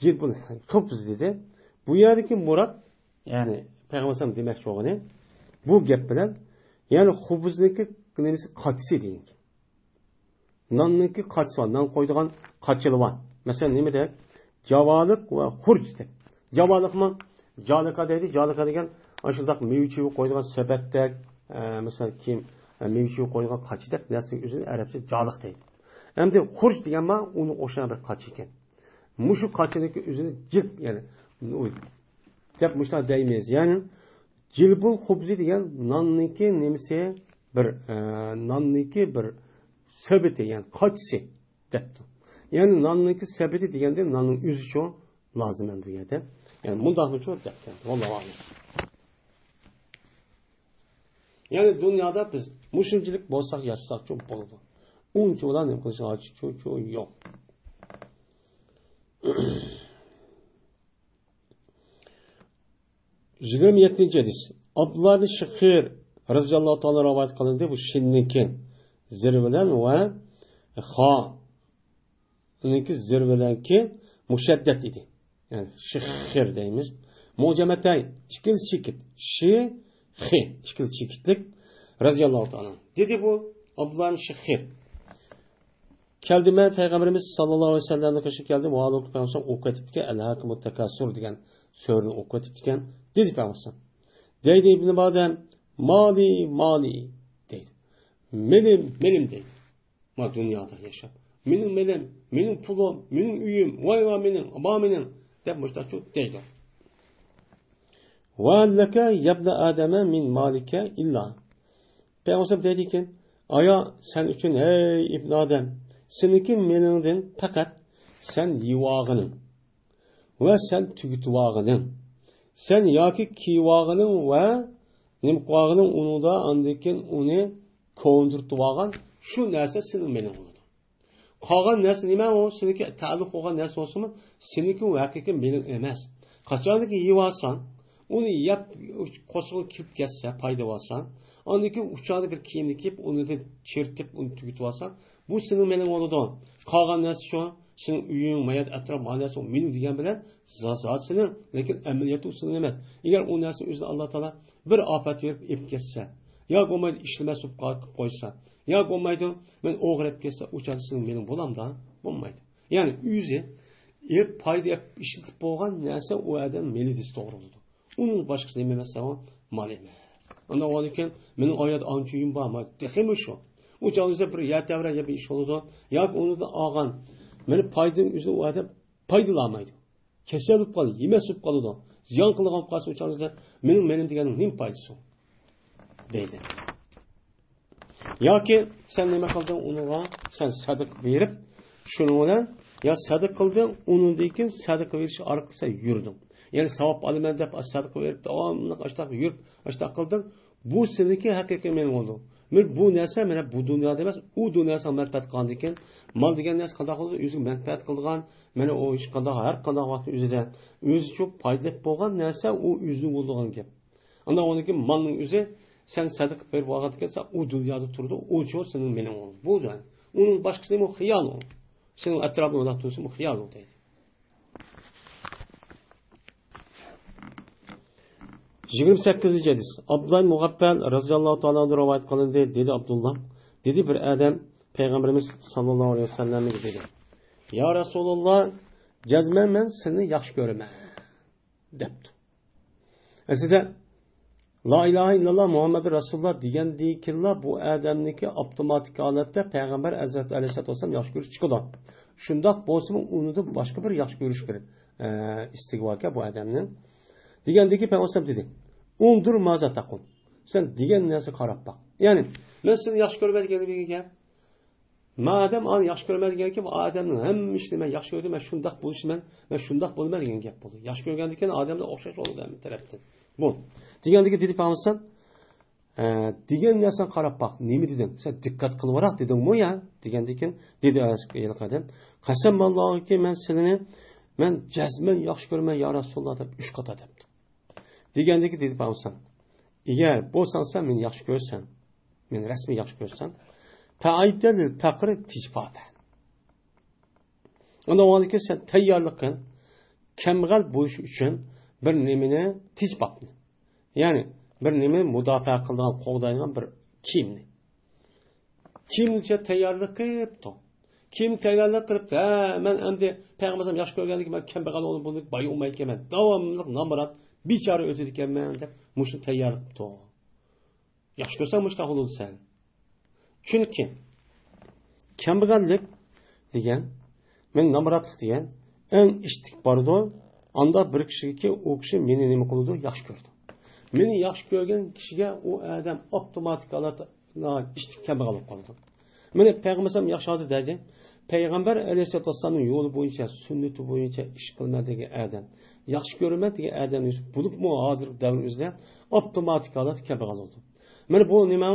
جىلبۇل خۇبز دېدى. بۇ يەردىكى مۇراد، يەنى پەيغەمبەر ئەلەيھىسسالام دېمەكچى بولغىنى، بۇ گەپ بىلەن، يەنى خۇبزنىڭكى نېمىسى، قاچىسى دېگەن. ناننىڭكى قاچىسى بار، نان قويىدىغان قاچىلار بار. مەسىلەن، نېمە دەپ؟ جاۋالىق ۋە خۇرج دەپ. جاۋالىقمۇ؟ جالىقا دەيدۇ. جالىقا دېگەن ئاشۇنداق مېۋە چېۋە قويىدىغان سۆپەتتەك، ئە، مەسىلەن، كىيىم، ئە، مېۋە چېۋە قويىدىغان قاچىدەك نەرسىنىڭ ئۆزىنى ئەرەبچە جالىق دەيدۇ. ئەمدى خۇرج دېگەن بار، ئۇنىڭغا ئوخشىغان بىر قاچا ئىكەن. مۇشۇ قاچىنىڭكى ئۆزىنى جىلپ، يەنى، ئۇ، دەپ مۇشۇنداق دەيمىز. يەنى، جىلبۇل خۇبزى دېگەن ناننىڭكى نېمىسى؟ بىر، ئە، ناننىڭكى بىر سۆبىتى، يەنى قاچىسى دەپتۇ. يەنى ناننىڭكى سەبىتى دېگەندە ناننىڭ ئۆزىچۇ لازىم ئەمدى بۇ يەردە. يەنى مۇنداقمىچۇ دەپتۇ. ۋاللاھۇ ئەلەم. يەنى دۇنيادا بىز مۇشۇنچىلىك بولساق ياشىساقچۇ بولىدۇ. ئۇنچە ئۇلار نېمە قىلىشىغا ھاجىتىچۇ يوق. يىگىرمە يەتتىنچى ھەدىس. ئابدۇللا ئىبن شىخخىر رەزىياللاھۇ تائالا رىۋايەت قىلىندى. بۇ شىننىڭكى زىر بىلەن ۋە خا ئۇنىڭكى زىر بىلەنكى مۇشەددەت ئىدى. يەنى شىخخىر دەيمىز. مۇجەمەتەي، ئىككىلىسى چېكىت. شى، خى، ئىككىلىسى چېكىتلىك. رەزىياللاھۇ تائالا. دېدى بۇ ئابدۇللا ئىبن شىخخىر. كەلدىم مەن پەيغەمبىرىمىز ساللاللاھۇ ئەلەيھى ۋەسەللەمنىڭ قېشىغا كەلدىم. ۋە ھالبۇكى پەيغەمبەر ئوقۇۋېتىپتىكەن، ئەلھاكۇمۇت تاكاسۇر دېگەن سۈرىنى ئوقۇۋېتىپتىكەن. دېدى پەيغەمبەر. دەيدۇ ئىبنى ئادەم، مالى، مالى دەيدۇ. مېلىم، مېلىم دەيدۇ. ما دۇنيادا ياشاپ، مېنىڭ مېلىم، مېنىڭ پۇلۇم، مېنىڭ ئۆيۈم، ۋاي ۋاي مېنىڭ، بار مېنىڭ دەپ مۇشتاقچۇ دەيدۇ. ۋە لەكە يەبنە ئادەمە مىن مالىكە ئىللا. پەيغەمبەر دەيدىكەن، ئايا، سەن ئۈچۈن، ھەي ئىبن ئادەم، سېنىڭكى مېلىڭدىن پەقەت سەن يېۋاغىنىڭ ۋە سەن تۈگىتىۋاغىنىڭ، سەن ياكى كىيىۋاغىنىڭ ۋە نېمە قىلىۋاغىنىڭ ئۇنىڭدا، ئاندىن كېيىن ئۇنى كۆندۈرتۈۋالغان شۇ نەرسە سېنىڭ مېلىڭ بولىدۇ. قالغان نەرسە نېمە؟ ئۇ سېنىڭكى تەئەللۇق بولغان نەرسە بولسىمۇ، سېنىڭكى ھەقىقىي مېلىڭ ئەمەس. قاچانكى يېۋالساڭ، ئۇنى يەپ قورسىقىڭ كېلىپ كەتسە، پايدا ئالساڭ، ئاندىن كېيىن ئۇ چاغدا بىر كىيىمنى كىيىپ، ئۇنى چىرىتىپ، ئۇنى تۈگىتىۋالساڭ، بۇ سېنىڭ مېلىڭ بولىدۇ. قالغان نەرسە شۇ، سېنىڭ ئۆيۈڭ، ما يەردە ئەتراپ، ما نەرسە، ئۇ مېنىڭ دېگەن بىلەن زات، زات سېنىڭ، لېكىن ئەمەلىيەتتە ئۇ سېنىڭ ئەمەس. ئەگەر ئۇ نەرسىنى ئۆزىنى ئاللا تائالا بىر ئاپەت بېرىپ ئېلىپ كەتسە، ياكى بولمايدۇ ئىشلىمەس بولۇپ قال-، قويسا، ياكى بولمايدۇ مەن ئوغرى ئېلىپ كەتسە، ئۇ چاغدا سېنىڭ مېلىڭ بولامدا؟ بولمايدۇ. يەنى ئۆزى ئېلىپ پايدا ئېلىپ ئىشلىتىپ بولغان نەرسە ئۇ ئادەم مېلى دېسە توغرا بولىدۇ. ئۇنىڭ باشقىسى نېمە ئەمەس، مال ئەمەس. ئاندىن ئۇنىڭدىن كېيىن مېنىڭ ئۇ يەردە ئانچە ئۆيۈم بار، ما تېخىمۇ شۇ. ئۇ چاغدا بىر يەر تەۋرەپ يا بىر ئىش بولىدۇ. ياكى ئۇنىڭدىن ئالغان مېنى پايدىنى ئۆزى ئۇ ئادەم پايدىلانمايدۇ. كېسەل بولۇپ قالىدۇ، يېمەس بولۇپ قالىدۇ، زىيان قىلىدىغان بولۇپ قالسا، ئۇ چاغدا مېنىڭ مېلىم دېگەننىڭ نېمە پايدىسى بار؟ دەيدۇ. ياكى سەن نېمە قىلدىڭ ئۇنىڭغا؟ سەن سەدىقە بېرىپ، شۇنىڭ بىلەن يا سەدىقە قىلدىڭ، ئۇنىڭدىن كېيىن سەدىقە بېرىش ئارقىلىق سەن يۈردۈڭ. يەنى ساۋاب ئالىمەن دەپ سەدىقە بېرىپ، داۋاملىق ئاشتاق يۈرۈپ، ئاشتاق قىلدىڭ. بۇ سېنىڭكى ھەقىقىي مېنىڭ بولدى. مېنىڭ بۇ نەرسە مانا بۇ دۇنيادا ئەمەس، ئۇ دۇنياسىغا مەنپەئەت قىلغاندىن كېيىن، مال دېگەن نەرسە قانداق بولىدۇ؟ ئۆزىگە مەنپەئەت قىلىدىغان، مانا ئۇ ھېچقانداق، ھەر قانداق ۋاقىتتا ئۆزىدە، ئۆزىچۇ پايدىلىنىپ بولغان نەرسە، ئۇ ئۆزىنىڭ بولىدىغان گەپ. ئاندىن ئۇنىڭ كېيىن مالنىڭ ئۆزى سەن سەدىقە بېرىپ بولغاندىن كېيىن، سەن ئۇ دۇنيادا تۇرىدۇ، ئۇچۇ سېنىڭ مېلىڭ بولدى. بۇ جاي. ئۇنىڭ باشقىسى نېمە؟ خىيال ئۇ. سېنىڭ ئەتراپىڭدا تۇرسىمۇ خىيال ئۇ دەيدۇ. يىگىرمە سەككىزىنچى ھەدىس. ئابدۇللا ئىبن مۇغەپپەل رەزىياللاھۇ تائالا ئەنھۇ رىۋايەت قىلىندى، دېدى ئابدۇللا. دېدى، بىر ئادەم پەيغەمبىرىمىز ساللاللاھۇ ئەلەيھى ۋەسەللەمگە دېدى، يا رەسۇلاللا، جەزمەن مەن سېنى ياخشى كۆرىمەن، دەپتۇ. ئەسلىدە، لا ئىلاھە ئىللاللا مۇھەممەدۇر رەسۇلۇللا دېگەندىكىنلا بۇ ئادەمنىڭكى ئاپتوماتىك ھالەتتە پەيغەمبەر ھەزرەت ئەلەيھىسسالاتۇ ۋەسسالام ياخشى كۆرۈش چىقىدۇ. شۇنداق بولسىمۇ ئۇنىڭدىن باشقا بىر ياخشى كۆرۈش كېرەك، ئە، ئىستىكى باركەن بۇ ئادەمنىڭ. دېگەندىكى پەيغەمبەر دېدى، ئۇنزۇر مازا تەقۇل. سەن دېگەن نەرسىگە قاراپ باق. يەنى، مەن سېنى ياخشى كۆرىمەن دېگەن گەپ. مادەم ئانى ياخشى كۆرىمەن دېگەنكى، بۇ ئادەمنىڭ ھەممە ئىشىنى مەن ياخشى كۆردۈم، مەن شۇنداق بولۇشىمەن، مەن شۇنداق بولىمەن دېگەن گەپ بولدى. ياخشى كۆرگەندىكىن ئادەملەر ئوخشاش بولىدۇ ھەممە تەرەپتىن. بۇ. دېگەندىكى دېدى پەيغەمبەر، ئە، دېگەن نەرسەڭ قاراپ باق، نېمە دېدىڭ؟ سەن دىققەت قىلىۋاراق دېدىڭمۇ يا؟ دېگەندىكىن، دېدى ھېلىقى ئادەم، قەسەم ئاللاھكى مەن سېنى، مەن جەزمەن ياخشى كۆرىمەن يا رەسۇلۇللا دەپ ئۈچ قاتا دەپتۇ. دېگەندىكى دېدى پەيغەمبەر، ئەگەر بولساڭ سەن مېنى ياخشى كۆرسەن، مېنى رەسمىي ياخشى كۆرسەن، پەئەددە لىل پەقرى تىجفافەن. ئۇنىڭدىن كېيىن سەن تەييارلىق قىل، كەمبەغەل بولۇش ئۈچۈن بىر نېمىنى، تىجفافنى. يەنى بىر نېمىنى مۇداپىئە قىلىدىغان، قوغدايدىغان بىر كىيىمنى. كىيىمنى تەييارلىق قىلىپتۇ. كىيىم تەييارلىق قىلىپتۇ. ھە، مەن ئەمدى پەيغەمبەرنىڭ ياخشى كۆرگەندىكىن مەن كەمبەغەل بولۇپ بۇنى باي ئۇمايكەنمەن. داۋاملىق نامرات، بىچارە ئۆتىدىكەنمەن دەپ مۇشۇنى تەييارلىق قىپتۇ. ياخشى كۆرسەڭ مۇشۇنداق بولىدۇ سەن. چۈنكى كەمبەغەللىك دېگەن، مەن نامراتلىق دېگەن ئەڭ ئىتتىك بارىدۇ. ئاندا بىر كىشىگىكى ئۇ كىشى مېنى نېمە قىلىدۇ؟ ياخشى كۆرىدۇ. مېنى ياخشى كۆرگەن كىشىگە ئۇ ئادەم ئاپتوماتىك ھالەتتە ئىتتىك كەمبەغەل بولۇپ قالىدۇ. مانا پەيغەمبەر ياخشى ھازىر دەيدۇ. پەيغەمبەر ئەلەيھىسسالاتۇ ۋەسسالامنىڭ يولى بويىچە، سۈننىتى بويىچە ئىش قىلىمەن دېگەن ئادەم، ياخشى كۆرىمەن دېگەن ئادەم بولۇپمۇ ھازىرقى دەۋر ئۆزىدە ئاپتوماتىك ھالەتتە كەمبەغەل بولىدۇ. مانا بۇ نېمە؟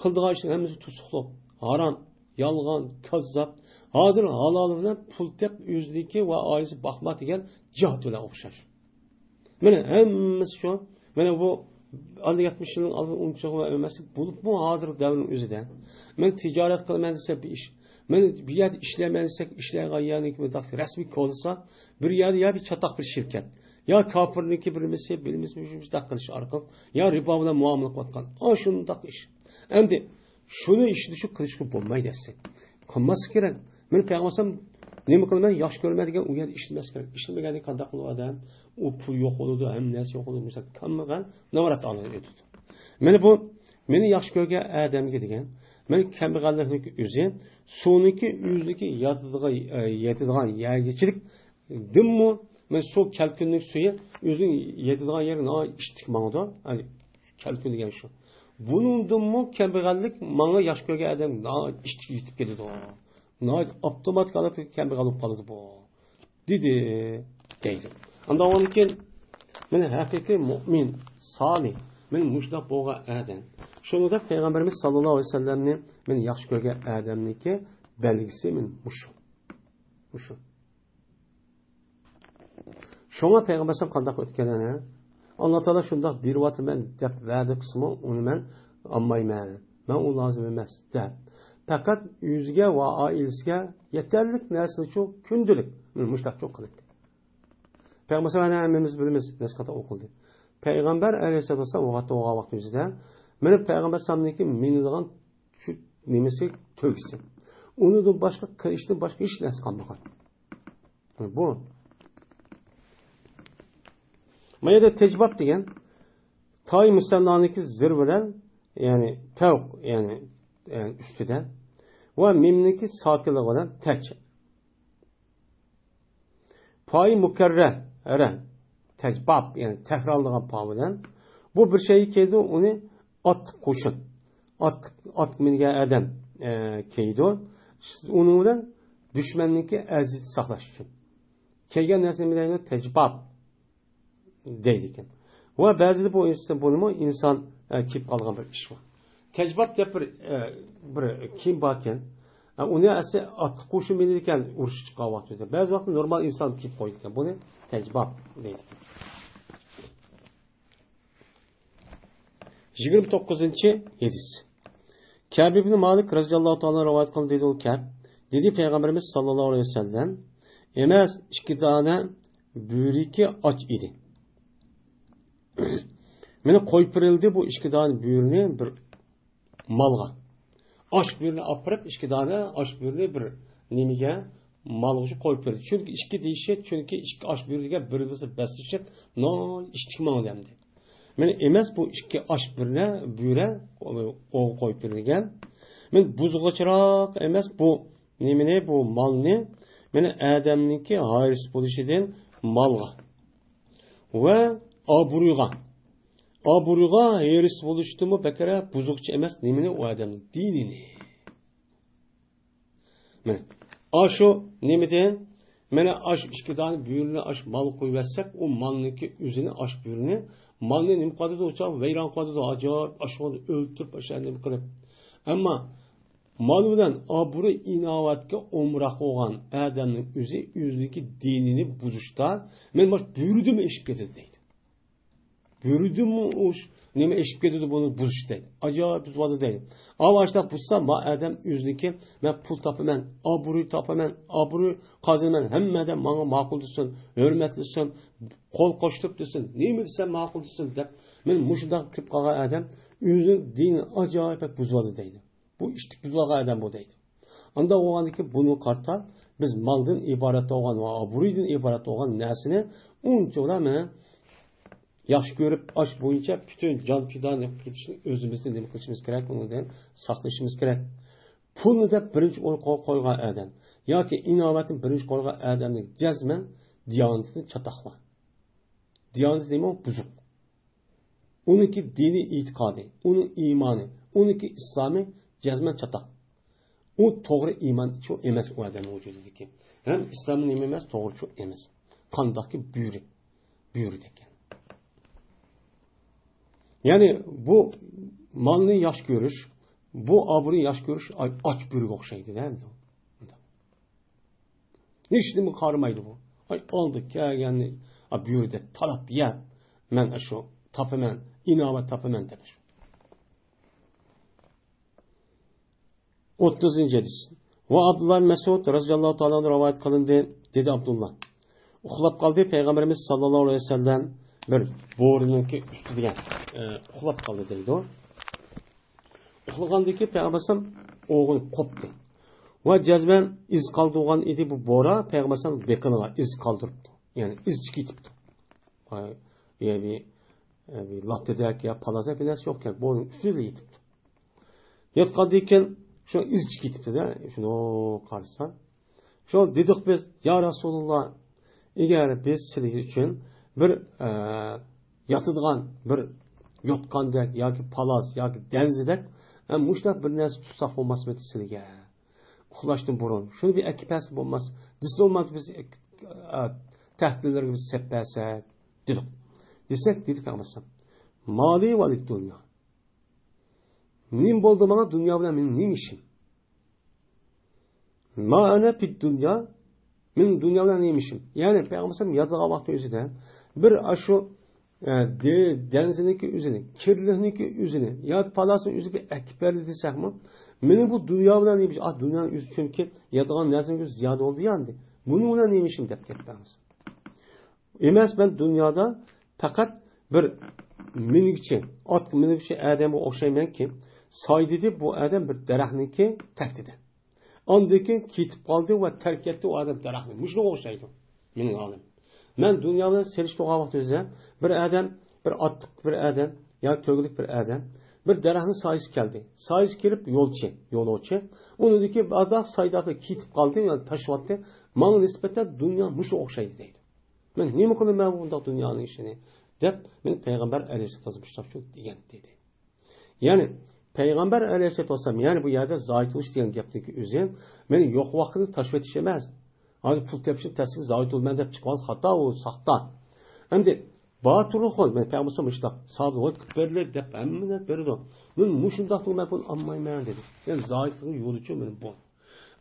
قىلىدىغان ئىشنىڭ ھەممىسى توسۇقلۇق، ھارام، يالغان، كاززاپ. ھازىر ھالال بىلەن پۇل تېپ ئۆزىنىڭكى ۋە ئائىلىسى باقما دېگەن جىھاد بىلەن ئوخشاش. مانا ھەممىسى شۇ. مانا بۇ ئالدى يەتمىش يىلنىڭ ئالدىن ئۇنچىغۇ ئەمەس، بولۇپمۇ ھازىرقى دەۋرنىڭ ئۆزىدە. مەن تىجارەت قىلىمەن دېسە بىر ئىش. مەن بۇ يەردە ئىشلەيمەن دېسە، ئىشلەيدىغان يەرنىڭكى بۇنداق رەسمىي كولىسا، بىر يەردە يا بىر چاتاق بىر شىركەت، يا كاپىرنىڭكى بىر نېمىسى، بىر نېمىسى مۇشۇنداق قىلىش ئارقىلىق، يا رىبا بىلەن مۇئامىلە قىلىۋاتقان ئاشۇنداق ئىش. ئەمدى شۇنى ئىشلىتىشنى قىلىشقا بولمايدۇ دەسسە. قىلماسلىق كېرەك. مەن پەيغەمبەر نېمە قىلىمەن، ياخشى كۆرىمەن دېگەن ئۇ يەردە ئىشلىمەس كېرەك. ئىشلىمىگەندە قانداق قىلىدۇ ئادەم؟ ئۇ پۇل يوق بولىدۇ، ھەممە نەرسە يوق بولىدۇ. مىسال، كەمبەغەل نامرات ئالىدۇ ئۆتىدۇ. مانا بۇ مېنى ياخشى كۆرگەن ئادەمگە دېگەن، مەن كەمبەغەللىكنىڭ ئۆزى، سۇنىڭكى ئۆزىنىڭكى ياتىدىغان، ئە، يېتىدىغان يەرگىچىلىك دىممۇ، مەن سۇ كەلكۈننىڭ سۈيى ئۆزىنىڭ يېتىدىغان يەرگە ناھايىتى ئىتتىك ماڭىدۇ. يەنى كەلكۈن دېگەن شۇ. بۇنىڭدىنمۇ كەمبەغەللىك ماڭا ياخشى كۆرگەن ئادەم ناھايىتى ئىشتىكى يېتىپ كېلىدۇ. ناھايىتى ئاپتوماتىك ھالەتتە كەمبەغەل بولۇپ قالىدۇ بۇ. دېدى، دەيدۇ. ئاندىن ئۇنىڭدىن كېيىن، مەن ھەقىقىي مۇئمىن، سالىھ، مەن مۇشۇنداق بولغان ئادەم. شۇنىڭدەك پەيغەمبىرىمىز ساللاللاھۇ ئەلەيھى ۋەسەللەمنى مەن ياخشى كۆرگەن ئادەمنىڭكى بەلگىسى مەن مۇشۇ. مۇشۇ. شۇڭا پەيغەمبەر قانداق ئۆتكەن ئەنە؟ ئاللا تائالا شۇنداق بېرىۋاتىمەن دەپ ۋەدە قىلسىمۇ، ئۇنى مەن ئالمايمەن. مەن ئۇ لازىم ئەمەس دەپ. پەقەت ئۆزىگە ۋە ئائىلىسىگە يېتەرلىك نەرسىنىچۇ كۈندىلىك مۇشۇنداقچۇ قىلاتتى. پەيغەمبەر ھەممىمىز بىلىمىز، نەچچە قېتىم ئوقۇلدى. پەيغەمبەر ئەلەيھىسسالاتۇ ۋەسسالام ۋاپات بولغان ۋاقتىمىزدا، مېنىڭ پەيغەمبەر ئەلەيھىسسالامنىڭكى مىنىدىغان شۇ نېمىسى تۆگىسى. ئۇنىڭدىن باشقا قىلىشتىن باشقا ھېچ نەرسە قالمىغان. بۇ. ما يەردە تەجباب دېگەن تاي مۇسەننانىڭكى زىر بىلەن، يەنى پەۋق، يەنى، يەنى ئۈستىدە ۋە مىمنىڭكى ساكىنلىقى بىلەن تەج. پايى مۇكەررەرە، تەجباب، يەنى تەكرارلىغان پا بىلەن. بۇ بىر شەيگە كېلىدۇ، ئۇنى ئات قوشۇن. ئات، ئات مىنگەن ئادەم، ئە، كىيىدۇ. ئۇنىڭ بىلەن دۈشمەننىڭكى ئەزىيىتى ساقلاش ئۈچۈن. كىيگەن نەرسىنى نېمە دەيدۇ؟ تەجباب دەيدىكەن. ۋە بەزىدە بۇ ئىنسان، بۇنىمۇ ئىنسان، ئە، كىيىپ قالغان بىر ئىش بار. تەجباب دەپ بىر، ئە، بىر كىيىم باركەن. ئە، ئۇنى ئەسلى ئات قوشۇن مىنىدىكەن ئۇرۇش چىققان ۋاقتىدا. بەزى ۋاقىتتا نورمال ئىنسان كىيىپ قويىدىكەن. بۇنى تەجباب دەيدىكەن. يىگىرمە توققۇزىنچى ھەدىس. كەب ئىبن مالىك رەزىياللاھۇ تائالا رىۋايەت قىلدى، دېدى ئۇ كەب. دېدى پەيغەمبىرىمىز ساللاللاھۇ ئەلەيھى ۋەسەللەم، ئەمەس ئىككى دانە بۆرىكى ئاچ ئىدى. مانا قويۇپ بېرىلدى بۇ ئىككى دانە بۆرىنى بىر مالغا. ئاچ بۆرىنى ئاپىرىپ، ئىككى دانە ئاچ بۆرىنى بىر نېمىگە، مالغا شۇ قويۇپ بېرىدۇ. چۈنكى ئىككى دېيىشى، چۈنكى ئىككى ئاچ بۆرە دېگەن بىر-بىرسى بەسلىشىپ، ناھايىتى ئىشتىك ماڭىدۇ ئەمدى. مانا ئەمەس بۇ ئىككى ئاچ بۆرە، بۆرە ئوۋغا قويۇپ بېرىلگەن. مانا بۇزغۇچىراق ئەمەس بۇ نېمىنى، بۇ مالنى، مانا ئادەمنىڭكى ھايرىسى بولۇشىدىن مالغا ۋە ئابرۇيغا. ئابرۇيغا ھېرىس بولۇشتىنمۇ بەكرەك بۇزغۇچى ئەمەس نېمىنى؟ ئۇ ئادەمنىڭ دىنىنى. مانا ئاشۇ نېمىدىن، مانا ئاشۇ ئىككى دانە بۆرىنى ئاشۇ مالغا قويۇۋەتسەك، ئۇ مالنىڭكى ئۆزىنى، ئاشۇ بۆرىنى، مالنى نېمە قىلىۋاتىدۇ؟ ئۇ چاغ ۋەيران قىلىۋاتىدۇ، ئاجايىپ ئاشۇنى ئۆلتۈرۈپ، ئاشۇ نېمە قىلىپ. ئەمما مال بىلەن ئابرۇي ئىناۋەتكە ئومراق بولغان ئادەمنىڭ ئۆزى ئۆزىنىڭكى دىنىنى بۇزۇشتا، مەن مانا بۆرىدىنمۇ ئېشىپ كېتىدۇ دەيدۇ. بۆرىدىنمۇ ئۇ نېمە ئېشىپ كېتىدۇ بۇنى بۇزۇش دەيدۇ. ئاجايىپ بۇزۇۋالدى دەيدۇ. ئاۋۇ ئاشۇنداق بۇزسا، ما ئادەم ئۆزىنىڭكى، مەن پۇل تاپىمەن، ئابرۇي تاپىمەن، ئابرۇي قازىنىمەن، ھەممە ئادەم ماڭا ماقۇل دېسۇن، ھۆرمەتلىسۇن، قول قوشتۇرۇپ دېسۇن، نېمە دېسەم ماقۇل دېسۇن دەپ، مانا مۇشۇنداق كىرىپ قالغان ئادەم ئۆزىنىڭ دىنىنى ئاجايىپ بەك بۇزۇۋالدى دەيدۇ. بۇ ئىشتىك بۇزۇۋالغان ئادەم بۇ دەيدۇ. ئانداق بولغاندىكىن بۇنىڭغا قارىتا بىز مالدىن ئىبارەت بولغان ۋە ئابرۇيدىن ئىبارەت بولغان نەرسىنى ئۇنچىۋالا مانا ياخشى كۆرۈپ، ئاش بويىچە پۈتۈن جان پىدانى قىلىشنى ئۆزىمىزدىن نېمە قىلىشىمىز كېرەك، ئۇنىڭدىن ساقلىشىمىز كېرەك. پۇلنى دەپ بىرىنچى ئورۇنغا قويغان ئادەم ياكى ئىناۋەتنى بىرىنچى قويغان ئادەمنىڭ جەزمەن دىيانىتىدىن چاتاق بار. دىيانىتى نېمە؟ بۇزۇق. ئۇنىڭكى دىنىي ئېتىقادى، ئۇنىڭ ئىمانى، ئۇنىڭكى ئىسلامى جەزمەن چاتاق. ئۇ توغرا ئىمان ئىچى ئەمەس ئۇ ئادەمنىڭ ۋۇجۇدىدىكى. ھەم ئىسلامى نېمە ئەمەس؟ توغرىچۇ ئەمەس. قانداقكى بۆرە، بۆرىدەك. يەنى بۇ مالنى ياخشى كۆرۈش، بۇ ئابرۇينى ياخشى كۆرۈش ئاچ بۆرىگە ئوخشايدۇ دە. ھېچنېمىگە قارىمايدۇ بۇ. ئاي، ئالدى كەلگەننى، ئا، بۇ يەردە تالاپ يەپ، مەن شۇ تاپىمەن، ئىناۋەت تاپىمەن دەپ. ئوتتۇزىنچى ھەدىس. ۋە ئابدۇللا مەسئۇد رەزىياللاھۇ تائالا ئەنھۇ رىۋايەت قىلىندى، دېدى ئابدۇللا. ئۇخلاپ قالدى پەيغەمبىرىمىز ساللاللاھۇ ئەلەيھى ۋەسەللەم بىر بورىنىڭكى ئۈستىدە، ئە، ئۇخلاپ قالدى دەيدۇ. ئۇخلىغاندىكى پەيغەمبەر ئەلەيھىسسالام ئوغۇن قوپتى. ۋە جەزمەن ئىز قالدۇرغان ئىدى بۇ بورا، پەيغەمبەر ئەلەيھىسسالام بېقىنىغا ئىز قالدۇرۇپتۇ. يەنى ئىز چىقىپ كېتىپتۇ. يەنى، يەنى لاتتىدەك يا پالازەك بىر نەرسە يوقكەن، بورىنىڭ ئۈستىدە يېتىپتۇ. ياتقاندىن كېيىن شۇ ئىز چىقىپ كېتىپتۇ-دە، شۇنى قارىسا. شۇ دېدۇق بىز، يا رەسۇلاللا، ئەگەر بىز سىلىگە ئۈچۈن بىر، ئە، ياتىدىغان بىر يوتقاندەك ياكى پالاس ياكى دەنزىدەك، ھە، مۇشۇنداق بىر نەرسە تۇتساق بولماسمىدى سىلىگە؟ ئۇخلاشتىن بۇرۇن شۇنى بىر ئەكىپ بەرسە بولماس؟ دېسە بولماس، بىز، ئە، تەھلىللەرگە بىز سەپ بەرسەك دېدۇق. دېسەك، دېدى پەيغەمبەر ئەلەيھىسسالام، مالى وللدنيا. نېمە بولدى ماڭا، دۇنيا بىلەن مېنىڭ نېمە ئىشىم؟ ما ئەنە فىددۇنيا، مېنىڭ دۇنيا بىلەن نېمە ئىشىم؟ يەنى پەيغەمبەر ئەلەيھىسسالام يادلىغان ۋاقتى ئۆزىدە بىر ئاشۇ، ئە، دې-، دەنزىنىڭكى ئۆزىنى، كىرلىكنىڭكى ئۆزىنى ياكى پالاسنىڭ ئۆزى بىر ئەكىپ بەردى دېسەكمۇ، مېنىڭ بۇ دۇنيا بىلەن نېمە ئىشىم؟ ئا، دۇنيانىڭ ئۆزى، چۈنكى ياتىدىغان نەرسىنىڭ ئۆزى زىيادە بولدى يا ئەمدى. بۇنىڭ بىلەن نېمە ئىشىم دەپ كەتتى پەيغەمبەر. ئەمەس، مەن دۇنيادا پەقەت بىر مىنگۈچى، ئاتقا مىنگۈچى ئادەمگە ئوخشايمەنكى، سايدىدى بۇ ئادەم بىر دەرەخنىڭكى تەكتىدە. ئاندىن كېيىن كېتىپ قالدى ۋە تەرك ئەتتى ئۇ ئادەم دەرەخنى. مۇشۇنىڭغا ئوخشايدۇ مېنىڭ ھالىم. مەن دۇنيا بىلەن سېلىشتۇرغان ۋاقتىمىزدا بىر ئادەم، بىر ئاتلىق بىر ئادەم ياكى تۆگىلىك بىر ئادەم بىر دەرەخنىڭ سايىسى كەلدى. سايىسى كېلىپ يولچى، يولۇچى. ئۇنىڭدىكى ئاداق سايداقتا كېتىپ قالدى، يەنى تاشلاۋاتتى. ماڭا نىسبەتەن دۇنيا مۇشۇ ئوخشايدۇ دەيدۇ. مەن نېمە قىلىمەن بۇنداق دۇنيانىڭ ئىشىنى؟ دەپ، مېنى پەيغەمبەر ئەلەيھىسسالام مۇشۇنداق دېگەن دېدى. يەنى پەيغەمبەر ئەلەيھىسسالام، يەنى بۇ يەردە زاھىد بولۇش دېگەن گەپنىڭكى ئۆزى مېنى يوق ۋاقتىدا تاشلىۋېتىش ئەمەس. ھازىر پۇل تېپىشنى تەسلىكى زاھىد بولىمەن دەپ چىققان خاتا، ئۇ ساختا. ئەمدى باتۇرلۇق قول، مەن پەيغەمبەر مۇشۇنداق سابىت بولۇپ بېرىلىدۇ دەپ ھەممە نەرسە بېرىدۇ. مەن مۇشۇنداقنى مەن بۇنى ئالمايمەن دېدى. يەنى زاھىدلىقنىڭ يولىچۇ مېنى بۇ.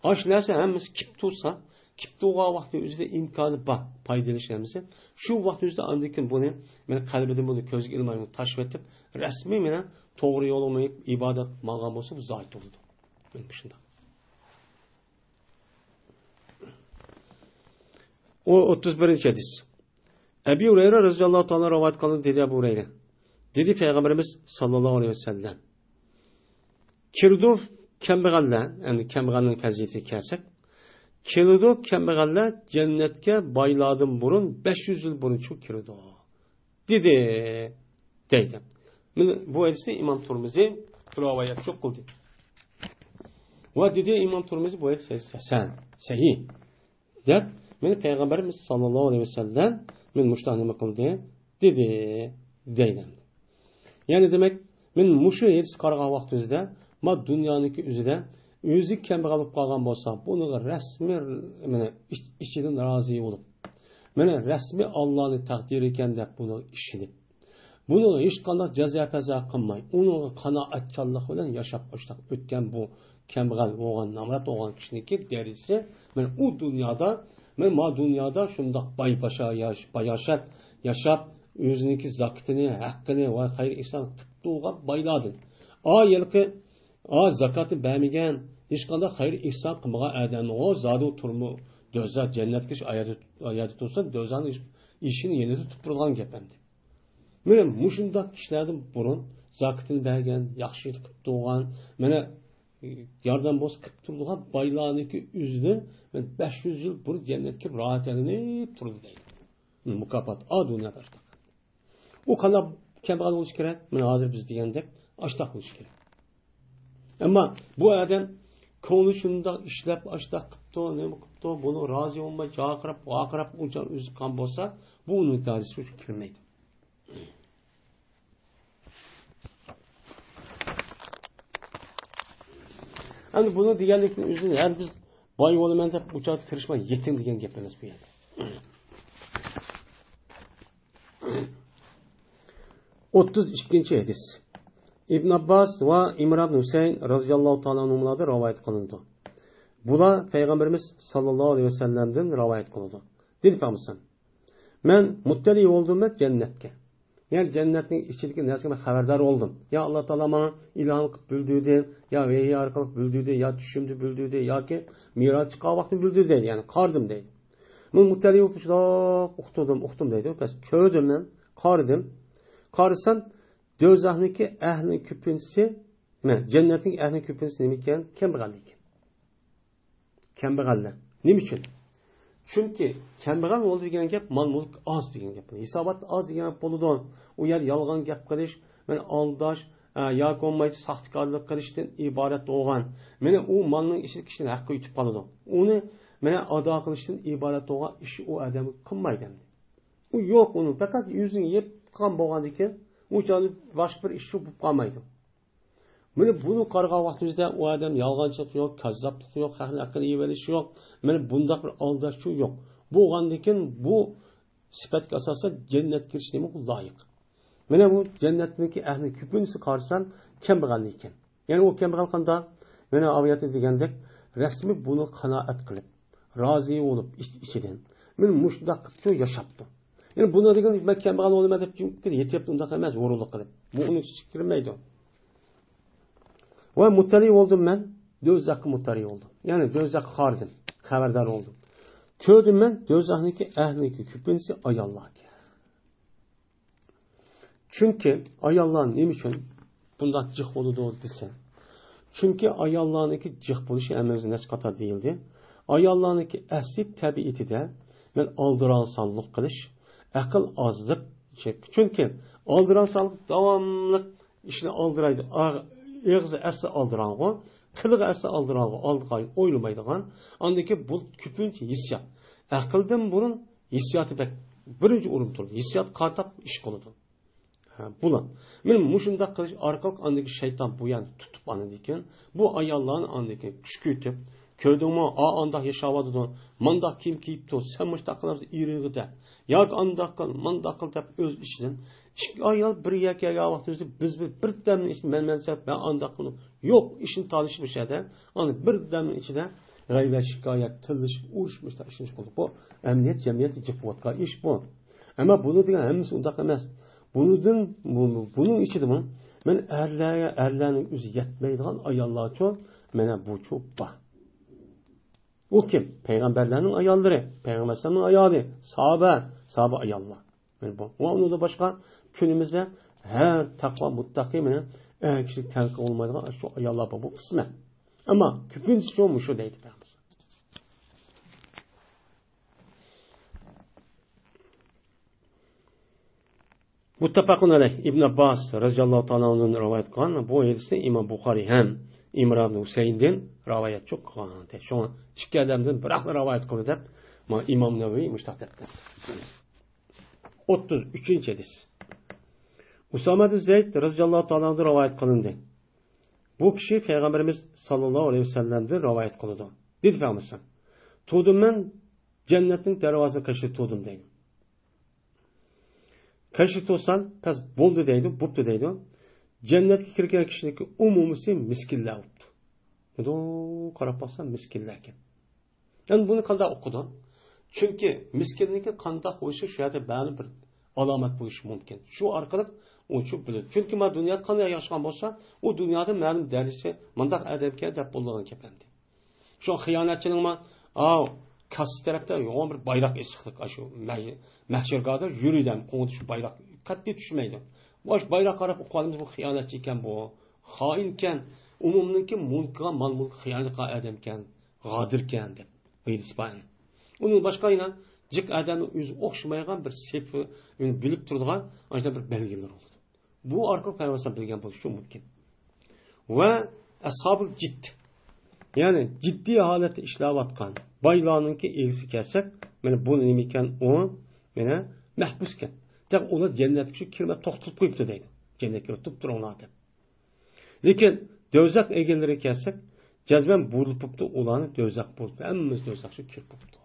ئاشۇ نەرسە ھەممىسى كېلىپ تۇرسا، كېلىپ تۇرغان ۋاقتى ئۆزىدە ئىمكانى بار پايدىلىنىش ھەممىسى. شۇ ۋاقىت ئۆزىدە ئاندىن كېيىن بۇنى، مېنىڭ قەلبىدىن بۇنى كۆزگە ئىلماي، بۇنى تاشلىۋېتىپ، رەسمىي مېنىڭ توغرا يولۇمنى ئىبادەت قىلىپ ماڭغان بولسا، بۇ زاھىد بولىدۇ. مېنىڭ شۇنداق. ئۇ ئوتتۇز بىرىنچى ھەدىس. ئەبى ھۇرەيرە رەزىياللاھۇ تائالا رىۋايەت قىلغان دېدى ئەبۇ ھۇرەيرە. دېدى پەيغەمبىرىمىز ساللاللاھۇ ئەلەيھى ۋەسەللەم. كىرىدۇ كەمبەغەللەر، يەنى كەمبەغەلنىڭ پەزىلىتىگە كەلسەك، كىرىدۇ كەمبەغەللەر جەننەتكە بايلاردىن بۇرۇن، بەش يۈز يىل بۇرۇنچۇ كىرىدۇ، دېدى، دەيدۇ. مانا بۇ ھەدىسنى ئىمام تۇرمۇزى رىۋايەت قىلدى. ۋە دېدى ئىمام تۇرمۇزى، بۇ ھەدىس ھەسەن، سەھىھ. دەپ، مېنى پەيغەمبىرىمىز ساللاللاھۇ ئەلەيھى ۋەسەللەم مېنى مۇشۇنداق نېمە قىلدى، دېدى، دەيدۇ. يەنى دېمەك، مەن مۇشۇ ھەدىسكە قارىغان ۋاقتىمىزدا، ما دۇنيانىڭكى ئۆزىدە ئۆزى كەمبەغەل بولۇپ قالغان بولسا، بۇنىڭغا رەسمىي، مانا، ئىچ-، ئىچىدىن رازى بولۇپ، مانا، رەسمىي ئاللانىڭ تەقدىرى ئىكەن دەپ بۇنىڭغا ئىشىنىپ، بۇنىڭغا ھېچقانداق جازا-پەزا قىلماي، ئۇنىڭغا قانائەتچانلىق بىلەن ياشاپ، ئاشۇنداق ئۆتكەن بۇ كەمبەغەل بولغان، نامرات بولغان كىشىنىڭكى دەرىجىسى، مانا ئۇ دۇنيادا، مانا ما دۇنيادا شۇنداق باي باشا ياش-، باياشات ياشاپ، ئۆزىنىڭكى زاكىتىنى، ھەققىنى ۋە خەير ئېھسان قىلىپ تۇرغان بايلاردىن. ئا، ھېلىقى، ئا، زاكاتنى بەرمىگەن، ھېچقانداق خەير ئېھسان قىلمىغان ئادەمنىڭ ئۇ زادى ئۇ تۇرمۇ، دوزاخ، جەننەتكە شۇ ئاياغدا، ئاياغدا تۇرسا، دوزاخنىڭ ئىش-، ئىشىكىنى يېنىدا تۇتۇپ تۇرىدىغان گەپ ئەمدى. مانا مۇشۇنداق كىشىلەردىن بۇرۇن زاكىتىنى بەرگەن، ياخشى ئىش قىلىپ تۇرغان، مانا ياردەم بولسا قىلىپ تۇرىدىغان بايلارنىڭكى ئۆزىدىن مانا بەش يۈز يىل بۇرۇن جەننەتكە كىرىپ راھەتلىنىپ تۇرىدۇ دەيدۇ. مۇكاپات، ئا، دۇنيادا ئاشۇنداق. ئۇ قانداق كەمبەغەل بولۇشى كېرەك؟ مانا ھازىر بىز دېگەندەك ئاشۇنداق بولۇشى كېرەك. ئەمما بۇ ئادەم كۆڭلى شۇنداق ئىشلەپ، ئاشۇنداق قىپتۇ، نېمە قىپتۇ، بۇنى رازى بولماي، جاقىراپ، ۋارقىراپ، ئۇنچە ئۈزۈپ قالغان بولسا، بۇ ئۇنىڭ دەرىجىسىگە كىرمەيدۇ. ئەمدى بۇنى دېگەنلىكتىن ئۆزىنى ھەرگىز باي بولىمەن دەپ ئۇ چاغدا تىرىشماي يېتىڭ دېگەن گەپ ئەمەس بۇ يەردە. ئوتتۇز ئىككىنچى ھەدىس. ئىبن ئابباس ۋە ئىمران ئىبن ھۈسەيىن رازىياللاھۇ تائالا ئەنھۇملاردىن رىۋايەت قىلىنىدۇ. بۇلار پەيغەمبىرىمىز ساللاللاھۇ ئەلەيھى ۋەسەللەمدىن رىۋايەت قىلىدۇ. دېدى پەيغەمبەر، مەن مۇتتەلى بولدۇم جەننەتكە. يەنى جەننەتنىڭ ئىچىدىكى نەرسىگە مەن خەۋەردار بولدۇم. يا ئاللا تائالا ماڭا ئىلھام قىلىپ بىلدۈردى، يا ۋەھىي ئارقىلىق بىلدۈردى، يا چۈشۈمدە بىلدۈردى، ياكى مىراج چىققان ۋاقتىدا بىلدۈردى دەيدۇ. يەنى قاردىم دەيدۇ. مەن مۇتتەلى بولۇپ شۇنداق ئۇقتۇردۇم، ئۇقتۇم دەيدۇ. بەس كۆردۈم مەن، قارىدىم. قارىسام، دوزاخنىڭكى ئەھلىنىڭ كۆپىنچىسى، مەن جەننەتنىڭ ئەھلىنىڭ كۆپىنچىسى نېمە ئىكەن؟ كەمبەغەل ئىكەن. كەمبەغەللەر. نېمە ئۈچۈن؟ چۈنكى كەمبەغەل بولدى دېگەن گەپ مال-مۇلك ئاز دېگەن گەپ. ھېسابات ئاز دېگەن گەپ بولىدۇ. ئۇ يەر يالغان گەپ قىلىش، مانا ئالداش، ئە، ياكى بولمايدۇ ساختىكارلىق قىلىشتىن ئىبارەت بولغان. مانا ئۇ مالنىڭ ئىچىدە كىشىنىڭ ھەققى ئۆتۈپ قالىدۇ. ئۇنى مانا ئادا قىلىشتىن ئىبارەت بولغان ئىش ئۇ ئادەم قىلمايدۇ ئەمدى. ئۇ يوق ئۇنىڭ. پەقەت يۈزىنى يېپقان بولغاندىكىن، ئۇ چاغدا باشقا بىر ئىش شۇ بولۇپ قالمايدۇ. مانا بۇنى قارىغان ۋاقتىمىزدا ئۇ ئادەم يالغانچىلىق يوق، كاززاپلىق يوق، ھەقنى ھەققىنى يېيىۋېلىش يوق. مانا بۇنداق بىر ئالداشچۇ يوق. بولغاندىكىن بۇ سۈپەتكە ئاساسەن جەننەتكە كىرىش نېمىغا لايىق؟ مانا بۇ جەننەتنىڭكى ئەھلى كۆپىنچىسى قارىسام كەمبەغەل ئىكەن. يەنى ئۇ كەمبەغەل قانداق؟ مانا ئاۋۇ يەردە دېگەندەك رەسمىي بۇنى قانائەت قىلىپ، رازى بولۇپ ئىچ-، ئىچىدىن. مانا مۇشۇنداق قىپتۇ، ياشاپتۇ. يەنى بۇنى دېگەن مەن كەمبەغەل بولىمەن دەپ يېتىپ ئۇنداق ئەمەس، ھۇرۇنلۇق قىلىپ. بۇ ئۇنىڭ ئىچىگە كىرمەيدۇ. ۋە مۇتتەلى بولدۇم مەن، دوزاخقا مۇتتەلى بولدۇم. يەنى دوزاخقا قارىدىم، خەۋەردار بولدۇم. كۆردۈم مەن، دوزاخنىڭكى ئەھلىنىڭكى كۆپىنچىسى ئاياللار ئىكەن. چۈنكى ئاياللار نېمە ئۈچۈن بۇنداق جىق بولىدۇ دېسە، چۈنكى ئاياللارنىڭكى جىق بولۇشى ھەممىمىزگە نەچچە قاتار دېيىلدى. ئاياللارنىڭكى ئەسلى تەبىئىتىدە مەن ئالدىراڭسانلىق قىلىش، ئەقىل ئازلىق، چۈنكى ئالدىراڭسانلىق داۋاملىق ئىشنى ئالدىرايدۇ. ئا-، ئېغىزى ئەسلى ئالدىراڭغۇ، قىلىقى ئەسلى ئالدىراڭغۇ، ئالدىغا ئويلىمايدىغان. ئاندىن كېيىن بۇ كۆپىنچە ھېسسىيات. ئەقىلدىن بۇرۇن ھېسسىياتى بەك بىرىنچى ئورۇندا تۇرىدۇ. ھېسسىيات قانداق ئىش قىلىدۇ. ھە، بۇلار. مانا مۇشۇنداق قىلىش ئارقىلىق ئاندىن كېيىن شەيتان بۇ يەرنى تۇتۇپ ئاندىن كېيىن بۇ ئاياللارنى ئاندىن كېيىن كۈشكۈرتۈپ، كۆردۈڭمۇ، ئا ئانداق ياشاۋاتىدۇ، مانداق كىيىم كىيىپتۇ، سەن مۇشۇنداق قىلامسەن ئېرىڭگە دە. ياكى ئانداق قىل، مانداق قىل دەپ ئۆز ئىچىدىن ئىككى ئايال بىر يەرگە كەلگەن ۋاقتىمىزدا بىز بىر، بىر دەمنىڭ ئىچىدە مەن، مەن سەن، مەن ئانداق قىلدىم. يوق، ئىشنى تالىشىپ مۇشۇ يەردە. ئاندىن بىر دەمنىڭ ئىچىدە غەيۋەت، شىكايەت، تىللىشىپ، ئۇرۇشۇپ، مۇشۇنداق ئىشلىنىش قىلدۇق. بۇ ئەمەلىيەت جەمئىيەتتە جىق بولۇۋاتقان ئىش بۇ. ئەمما بۇنى دېگەن ھەممىسى ئۇنداق ئەمەس. بۇنىڭدىن، بۇ-، بۇنىڭ ئىچىدىمۇ مەن ئەرلەرگە، ئەرلەرنىڭ ئۆزى يەتمەيدىغان ئاياللارچۇ، مانا بۇچۇ بار. ئۇ كىم؟ پەيغەمبەرلەرنىڭ ئاياللىرى، پەيغەمبەر ئەلەيھىسسالامنىڭ ئايالى، ساھابە، ساھابە ئاياللار. مانا بۇ. ۋە ئۇنىڭدىن باشقا كۈنىمىزدە ھەر تەقۋا مۇتتەقى مانا ئەر كىشىگە تەڭ قىلىنمايدىغان شۇ ئاياللار بار، بۇ قىسمەن. ئەمما كۆپىنچىسى مۇشۇ دەيدۇ پەيغەمبەر. مۇتتەپەقۇن ئەلەيھ، ئىبن ئابباس رەزىياللاھۇ تائالا ئەنھۇدىن رىۋايەت قىلغان بۇ ھەدىسنى ئىمام بۇخارى ھەم ئىمران ئىبن ھۈسەيىندىن رىۋايەت قىلغان. شۇڭا ئىككى ئادەمدىن بىراقلا رىۋايەت قىلدى دەپ، مانا ئىمام نەۋەۋى مۇشۇنداق دەپتۇ. ئوتتۇز ئۈچىنچى ھەدىس. ئۇسامە بىن زەيد رەزىياللاھۇ تائالا ئەنھۇدىن رىۋايەت قىلىندى. بۇ كىشى پەيغەمبىرىمىز ساللاللاھۇ ئەلەيھى ۋەسەللەمدىن رىۋايەت قىلىدۇ. دېدى پەيغەمبىرىمىز، تۇردۇم مەن جەننەتنىڭ دەرۋازىسىنىڭ قېشىدا تۇردۇم دەيدۇ. قېشىدا تۇرسام، پەس بولدى دەيدۇ، بوپتۇ دەيدۇ. جەننەتكە كىرگەن كىشىنىڭكى ئومۇمىسى مىسكىنلەر بوپتۇ. دېدۇ، قاراپ باقسام مىسكىنلەركەن. ئەمدى بۇنى قانداق ئۇقىدۇ؟ چۈنكى مىسكىننىڭكى قانداق بولۇشى شۇ يەردە مەلۇم بىر ئالامەت بولۇشى مۇمكىن. شۇ ئارقىلىق ئۇ شۇ بىلىدۇ. چۈنكى مانا دۇنيادا قانداق ياشىغان بولسا، ئۇ دۇنيادا مەلۇم دەرىجىسى مۇنداق ئادەمكەن دەپ بولىدىغان گەپ ئەمدى. شۇ خىيانەتچىنىڭمۇ، ئاۋۇ، كاسسا تەرەپتە يوغان بىر بايراق ئېسىقلىق، ئاشۇ مەھ-، مەھشەرگاھدا يۈرىدۇ، قوڭغا چۈشۈپ بايراق قەتئىي چۈشمەيدۇ. ئاشۇ بايراق قاراپ ئۇقۇۋالىمىز، بۇ خىيانەتچى ئىكەن، بۇ خائىنكەن، ئومۇمنىڭكى مۇلكىغا، مال مۈلكىگە خىيانەت قىلغان ئادەمكەن، غادىركەن دەپ بىلىسىز. ئۇنىڭ باشقا يەنە جىق ئادەمنىڭ ئۆزىگە ئوخشىمايدىغان بىر سېپى، ئۇنى بىلىپ تۇرىدىغان ئاشۇنداق بىر بەلگىلىرى بولىدۇ. بۇ ئارقىلىق پەيغەمبەر بىلگەن بولۇشى مۇمكىن. ۋە ئەسھابۇل جىد، يەنى جىددىي ھالەتتە ئىشلەۋاتقان بايلارنىڭكى ئىگىسىگە كەلسەك، مانا بۇ نېمە ئىكەن؟ ئۇ مانا مەھبۇسكەن. دەپ ئۇلار جەننەتكە كىرمەي توختىتىپ قويۇپتۇ دەيدۇ. جەننەتكە كىرىپ تۇرۇڭلار دەپ. لېكىن دوزاخ ئىگىلىرىگە كەلسەك، جەزمەن بۇيرۇلۇپ بوپتۇ، ئۇلارنى دوزاخ بۇيرۇپ، ھەممىسى دوزاخقا كىرىپ بوپتۇ.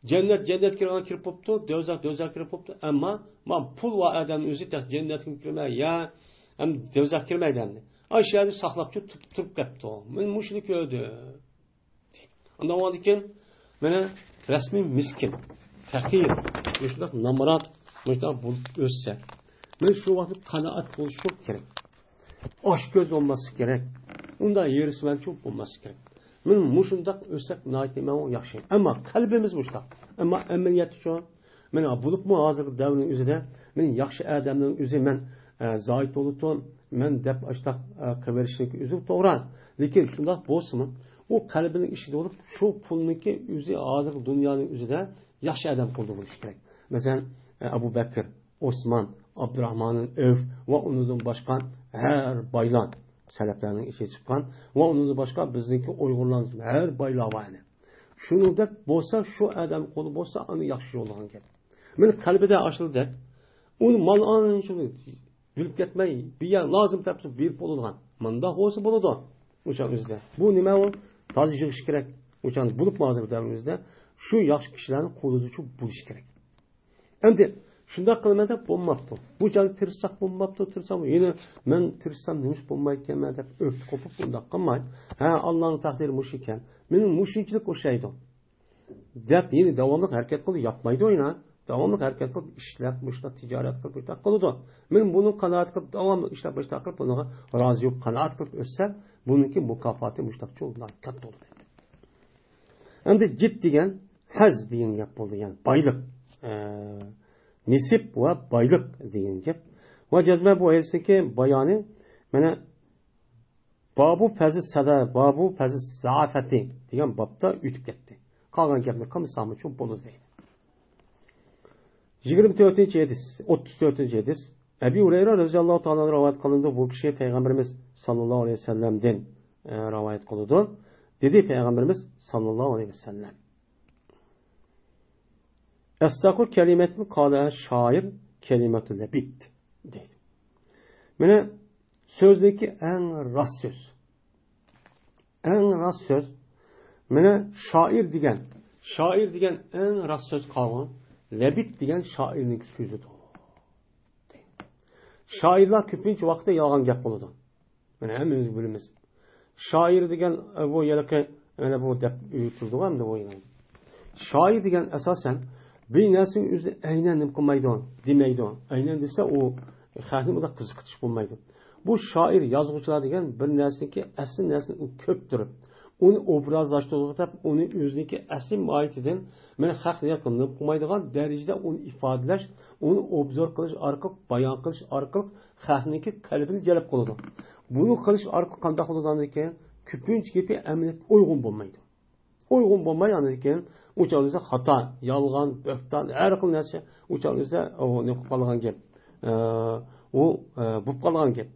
جەننەت، جەننەتكە كىرگەن كىرىپ بوپتۇ، دوزاخ، دوزاخ كىرىپ بوپتۇ. ئەمما مانا پۇل بار ئادەمنىڭ ئۆزى تېخى جەننەتكە كىرمەي، يا ھەم دوزاخقا كىرمەيدۇ ئەمدى. ئاشۇ يەردە ساقلاپ تۇرۇپ، تۇرۇپ كەپتۇ. مەن مۇشۇنى كۆردۈم. ئاندىن كېيىن مانا رەسمىي مىسكىن، پەقىر، مۇشۇنداق نامرات، مۇشۇنداق بولۇپ ئۆتسە، مانا شۇ ۋاقىتتا قانائەت بولۇشى كېرەك. ئاچكۆز بولماسلىق كېرەك. ئۇنداق ھېرىسمەنچىلىك بولماسلىق كېرەك. مانا مۇشۇنداق ئۆتسەك ناھايىتى مانا ياخشى. ئەمما قەلبىمىز مۇشۇنداق. ئەمما ئەمەلىيەتتىچۇ؟ مانا بولۇپمۇ ھازىرقى دەۋرنىڭ ئۆزىدە مانا ياخشى ئادەمنىڭ ئۆزى مەن، ئە، زاھىد بولۇپتۇ، مەن دەپ ئاشتاق، ئە، قىلىۋېرىشنىڭكى ئۆزى توغرا. لېكىن شۇنداق بولسىمۇ، ئۇ قەلبىنىڭ ئىچىدە بولۇپ، شۇ پۇلنىڭكى ئۆزى ھازىرقى دۇنيانىڭ ئۆزىدە ياخشى ئادەم قولىدا بولۇشى كېرەك. مەسىلەن، ئەبۇ بەكىر، ئوسمان، ئابدۇراخمان ئەۋف ۋە ئۇنىڭدىن باشقا ھەر بايلار، سەلەپلەرنىڭ ئىچىگە چىققان ۋە ئۇنىڭدىن باشقا بىزنىڭكى ئۇيغۇرلارنىڭ ھەر بايلار بار ئەنە. شۇنىڭدەك بولسا، شۇ ئادەم قولى بولسا، ئانا ياخشى يوللىغان گەپ. مانا قەلبىدە ئاشۇنداق. ئۇنى مال ئانچە بىلىپ كەتمەي، بىر يەر لازىم تاپسا بېرىپ بولىدىغان. مۇنداق بولسا بولىدۇ. ئۇ چاغ ئۆزىدە. بۇ نېمە ئۇ؟ تازا يىغىش كېرەك. ئۇ چاغ بولۇپمۇ ھازىر دەۋرىمىزدە شۇ ياخشى كىشىلەرنىڭ قولىدىچۇ بولۇش كېرەك. ئەمدى شۇنداق قىلىمەن دەپ بولماپتۇ. بۇ چاغدا تىرىشساق بولماپتۇ، تىرىشسام، يەنە مەن تىرىشسام نېمىش بولمايدىكەنمەن دەپ ئۆپكە قوپۇپ ئۇنداق قىلماي. ھە، ئاللانىڭ تەقدىرى مۇشۇ ئىكەن. مېنىڭ مۇشۇنچىلىك ئوخشايدۇ. دەپ يەنە داۋاملىق ھەرىكەت قىلىدۇ، ياتمايدۇ ئوينا. داۋاملىق ھەرىكەت قىلىپ، ئىشلەپ، مۇشۇنداق تىجارەت قىلىپ، مۇشۇنداق قىلىدۇ. مەن بۇنىڭ قانائەت قىلىپ، داۋاملىق ئىشلەپ، مۇشۇنداق قىلىپ، بۇنىڭغا رازى بولۇپ، قانائەت قىلىپ ئۆتسەم، بۇنىڭكى مۇكاپاتى مۇشۇنداق چوڭ، كاتتا بولىدۇ. ئەمدى جىد دېگەن ھەز دېگەن گەپ بولدى، يەنى بايلىق. ئە، نېسىپ ۋە بايلىق دېگەن گەپ. ۋە جەزمە بۇ ھەدىسنىڭكى بايانى، مانا، بابۇ پەزل سەدە، بابۇ پەزل زائىفەتى دېگەن بابتا ئۆتۈپ كەتتى. قالغان گەپنى قىلمىساممۇ چوڭ بولىدۇ دەيدۇ. يىگىرمە تۆتىنچى ھەدىس، ئوتتۇز تۆتىنچى ھەدىس. ئەبى ھۇرەيرە رەزىياللاھۇ تائالا ئەنھۇ رىۋايەت قىلىنىدۇ. بۇ كىشى پەيغەمبىرىمىز ساللاللاھۇ ئەلەيھى ۋەسەللەمدىن، ئە، رىۋايەت قىلىدۇ. دېدى پەيغەمبىرىمىز ساللاللاھۇ ئەلەيھى ۋەسەللەم. ئەسدەقۇ كەلىمەتىن قالە شائىر كەلىمەتۇ لەبىد دەيدۇ. مانا سۆزنىكى ئەڭ راست سۆز. ئەڭ راست سۆز. مانا شائىر دېگەن، شائىر دېگەن ئەڭ راست سۆز قالغان لەبىد دېگەن شائىرنىڭ سۆزىدۇر. شائىرلار كۆپىنچە ۋاقىتتا يالغان گەپ قىلىدۇ. مانا ھەممىمىز بىلىمىز. شائىر دېگەن، ئە، بۇ ھېلىقى، مانا بۇ دەپ ئۆتۈلدىغۇ ئەمدى بۇ يەنە. شائىر دېگەن ئاساسەن بىر نەرسىنىڭ ئۆزىنى ئەينەن نېمە قىلمايدۇ، دېمەيدۇ. ئەينەن دېسە ئۇ خەقنى بۇنداق قىزىقىتىش بولمايدۇ. بۇ شائىر، يازغۇچىلار دېگەن بىر نەرسىنىڭكى ئەسلى نەرسىنى ئۇ كۆپتۈرۈپ، ئۇنى ئوبرازلاشتۇرۇپ، ئۇنى ئۆزىنىڭكى ئەسلى ماھىيىتىدىن مانا خەقنى نېمە قىلمايدىغان دەرىجىدە ئۇنى ئىپادىلەش، ئۇنى ئوبزور قىلىش ئارقىلىق، بايان قىلىش ئارقىلىق خەقنىڭكى قەلبىنى جەلپ قىلىدۇ. بۇنى قىلىش ئارقىلىق قانداق بولىدۇ ئاندىن كېيىن؟ كۆپىنچە گېپى ئەمەلىيەتكە ئۇيغۇن بولمايدۇ. ئۇيغۇن بولماي ئاندىن كېيىن ئۇ چاغدا خاتا، يالغان، بۆھتان، ھەر خىل نەرسە ئۇ چاغدا ئۇ نېمە قىلىپ قالغان گەپ. ئە، ئۇ، ئە، بولۇپ قالغان گەپ.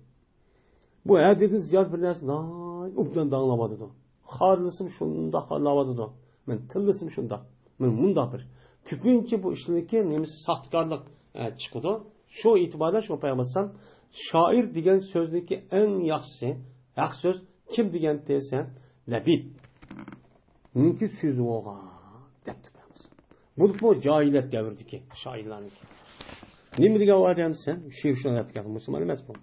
بۇ ھەددىدىن زىيادە بىر نەرسە ناھايىتى ئوبدان داڭلاۋاتىدۇ. خارلىسىم شۇنداق خارلاۋاتىدۇ. مەن تىللىسىم شۇنداق. مەن مۇنداق بىر. كۆپىنچە بۇ ئىشلىرىنىڭكى نېمىسى ساختىكارلىق، ئە، چىقىدۇ. شۇ ئېتىباردا شۇ پەيغەمبەر ئەلەيھىسسالام شائىر دېگەن سۆزنىڭكى ئەڭ ياخشىسى، ھەق سۆز كىم دېگەن دېسە، لەبىد. نېمىكى سۆزى بولغان دەپتۇ پەيغەمبەر. بولۇپمۇ جاھىلىيەت دەۋرىدىكى شائىرلارنىڭكى. نېمە دېگەن ئۇ ئادەم دېسە، شېئىر شۇنداق دېگەن، مۇسۇلمان ئەمەس بۇ.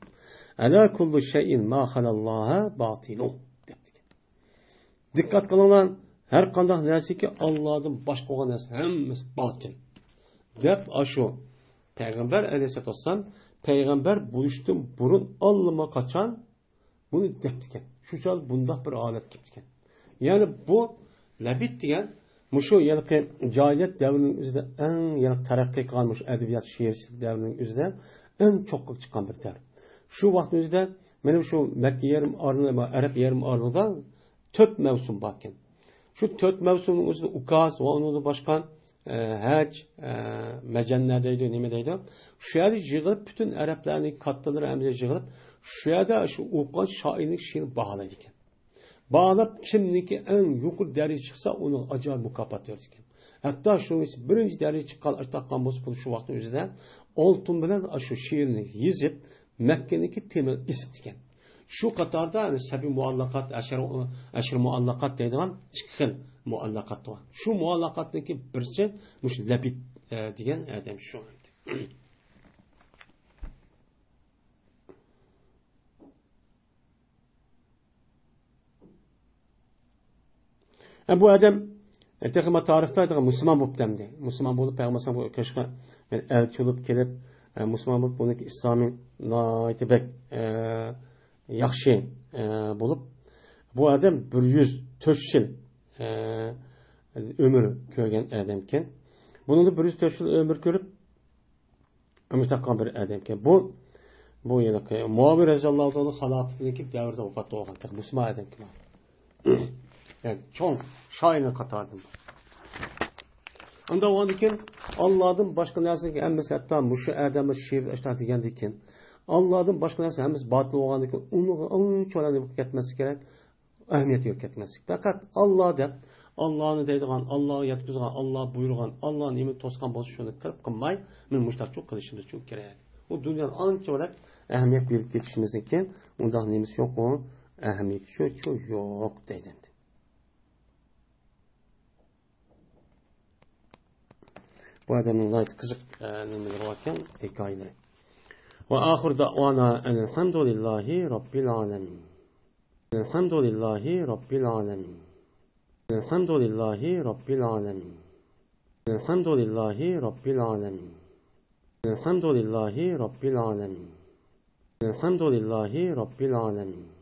ئەلا كۇللۇ شەيئىن ما خالاللاھا باتىلۇ دەپتىكەن. دىققەت قىلىڭلار، ھەر قانداق نەرسىكى ئاللادىن باشقا بولغان نەرسە ھەممىسى باتىل دەپ ئاشۇ پەيغەمبەر ئەلەيھىسسالاتۇ ۋەسسالام پەيغەمبەر بولۇشتىن بۇرۇن ئاللىماقاچان بۇنى دەپتىكەن. شۇ چاغدا بۇنداق بىر ھالەت كېلىپتىكەن. يەنى بۇ لەبىد دېگەن مۇشۇ ھېلىقى جاھىلىيەت دەۋرىنىڭ ئۆزىدە ئەڭ ھېلىقى تەرەققىي قىلغان مۇشۇ ئەدەبىيات، شېئىرچىلىق دەۋرىنىڭ ئۆزىدە ئەڭ چوڭقىغا چىققان بىر دەۋر. شۇ ۋاقىتنىڭ ئۆزىدە مانا شۇ مەككە يېرىم ئارىلىقىدا، ئەرەب يېرىم ئارىلىقىدا تۆت مەۋسۇم باركەن. شۇ تۆت مەۋسۇمنىڭ ئۆزىدە ئۇكاز ۋە ئۇنىڭدىن باشقا، ئە، ھەج، ئە، مەجەننە دەيدۇ، نېمە دەيدۇ. شۇ يەردە يىغىلىپ، پۈتۈن ئەرەبلەرنىڭ كاتتىلىرى ھەممىسى يىغىلىپ، شۇ يەردە شۇ ئوقۇغان شائىرنىڭ شېئىرىنى باھالايدىكەن. باھالاپ، كىمنىڭكى ئەڭ يۇقىرى دەرىجە چىقسا، ئۇنىڭغا ئاجايىپ مۇكاپات بېرىدىكەن. ھەتتا شۇنىڭ ئىچىدە بىرىنچى دەرىجىگە چىققان، ئاشۇنداق قىلغان بولسا، خۇددى شۇ ۋاقىتنىڭ ئۆزىدە ئالتۇن بىلەن شۇ شېئىرنى يېزىپ، مەككىنىڭكى تېمىغا ئېسىپتىكەن. شۇ قاتاردا، يەنى سەبىي مۇئەللەقات، ئەشىرە، ئەشىرە مۇئەللەقات دەيدىغان ئىككى خىل مۇئەللەقات بار. شۇ مۇئەللەقاتنىڭكى بىرسى مۇشۇ لەبىد، ئە، دېگەن ئادەم شۇ. ئە، بۇ ئادەم، ئە، تېخى ما تارىختا تېخى مۇسۇلمان بوپتۇ ئەمدى. مۇسۇلمان بولۇپ، پەيغەمبەر ئەلەيھىسسالام بۇ كەشفكە، يەنى ئەلچى بولۇپ كېلىپ، ئە، مۇسۇلمان بولۇپ، بۇنىڭكى ئىسلامى ناھايىتى بەك، ئە، ياخشى، ئە، بولۇپ، بۇ ئادەم بىر يۈز تۆت يىل، ئە، ئۆمۈر كۆرگەن ئادەمكەن. بۇنىڭدا بىر يۈز تۆت يىل ئۆمۈر كۆرۈپ، ئۆمۈر تاققان بىر ئادەمكەن. بۇ، بۇ ھېلىقى مۇئاۋىيە رەزىياللاھۇ تائالا خىلاپىتىدىكى دەۋردە ۋاپات بولغان، تېخى مۇسۇلمان ئادەمكەن. يەنى چوڭ شائىرنىڭ قاتارىدىن. ئۇنداق بولغاندىن كېيىن، ئاللادىن باشقا نەرسىنىڭ ھەممىسى، ھەتتا مۇشۇ ئادەمنىڭ شېئىرى ئاشۇنداق دېگەندىن كېيىن، ئاللادىن باشقا نەرسە ھەممىسى باتىل بولغاندىن كېيىن، ئۇنىڭغا ئۇنچە نېمە قىلىپ كەتمەسلىك كېرەك، ئەھمىيەت يوق كەتمەسلىك. پەقەت ئاللا دەپ، ئاللانى دەيدىغان، ئاللاغا يەتكۈزىدىغان، ئاللا بۇيرۇغان، ئاللا نېمە توسقان بولسا، شۇنى قىلىپ قىلماي، مەن مۇشۇنداق قىلىشىمىز كېرەك. بۇ دۇنياغا ئانچە بولۇپ ئەھمىيەت بېرىپ كېتىشىمىزدىن كېيىن، ئۇنداق نېمىسى يوق، ئۇ ئەھمىيىتى شۇ، شۇ يوق دەيدۇ ئەمدى. بۇ ئادەمنىڭ ناھايىتى قىزىق، ئە، نېمىلىرى باركەن، ھېكايىلىرى. وآخر دعوانا أن الحمد لله رب العالمين. الحمد لله رب العالمين. الحمد لله رب العالمين. الحمد لله رب العالمين. الحمد لله رب العالمين. الحمد لله رب العالمين.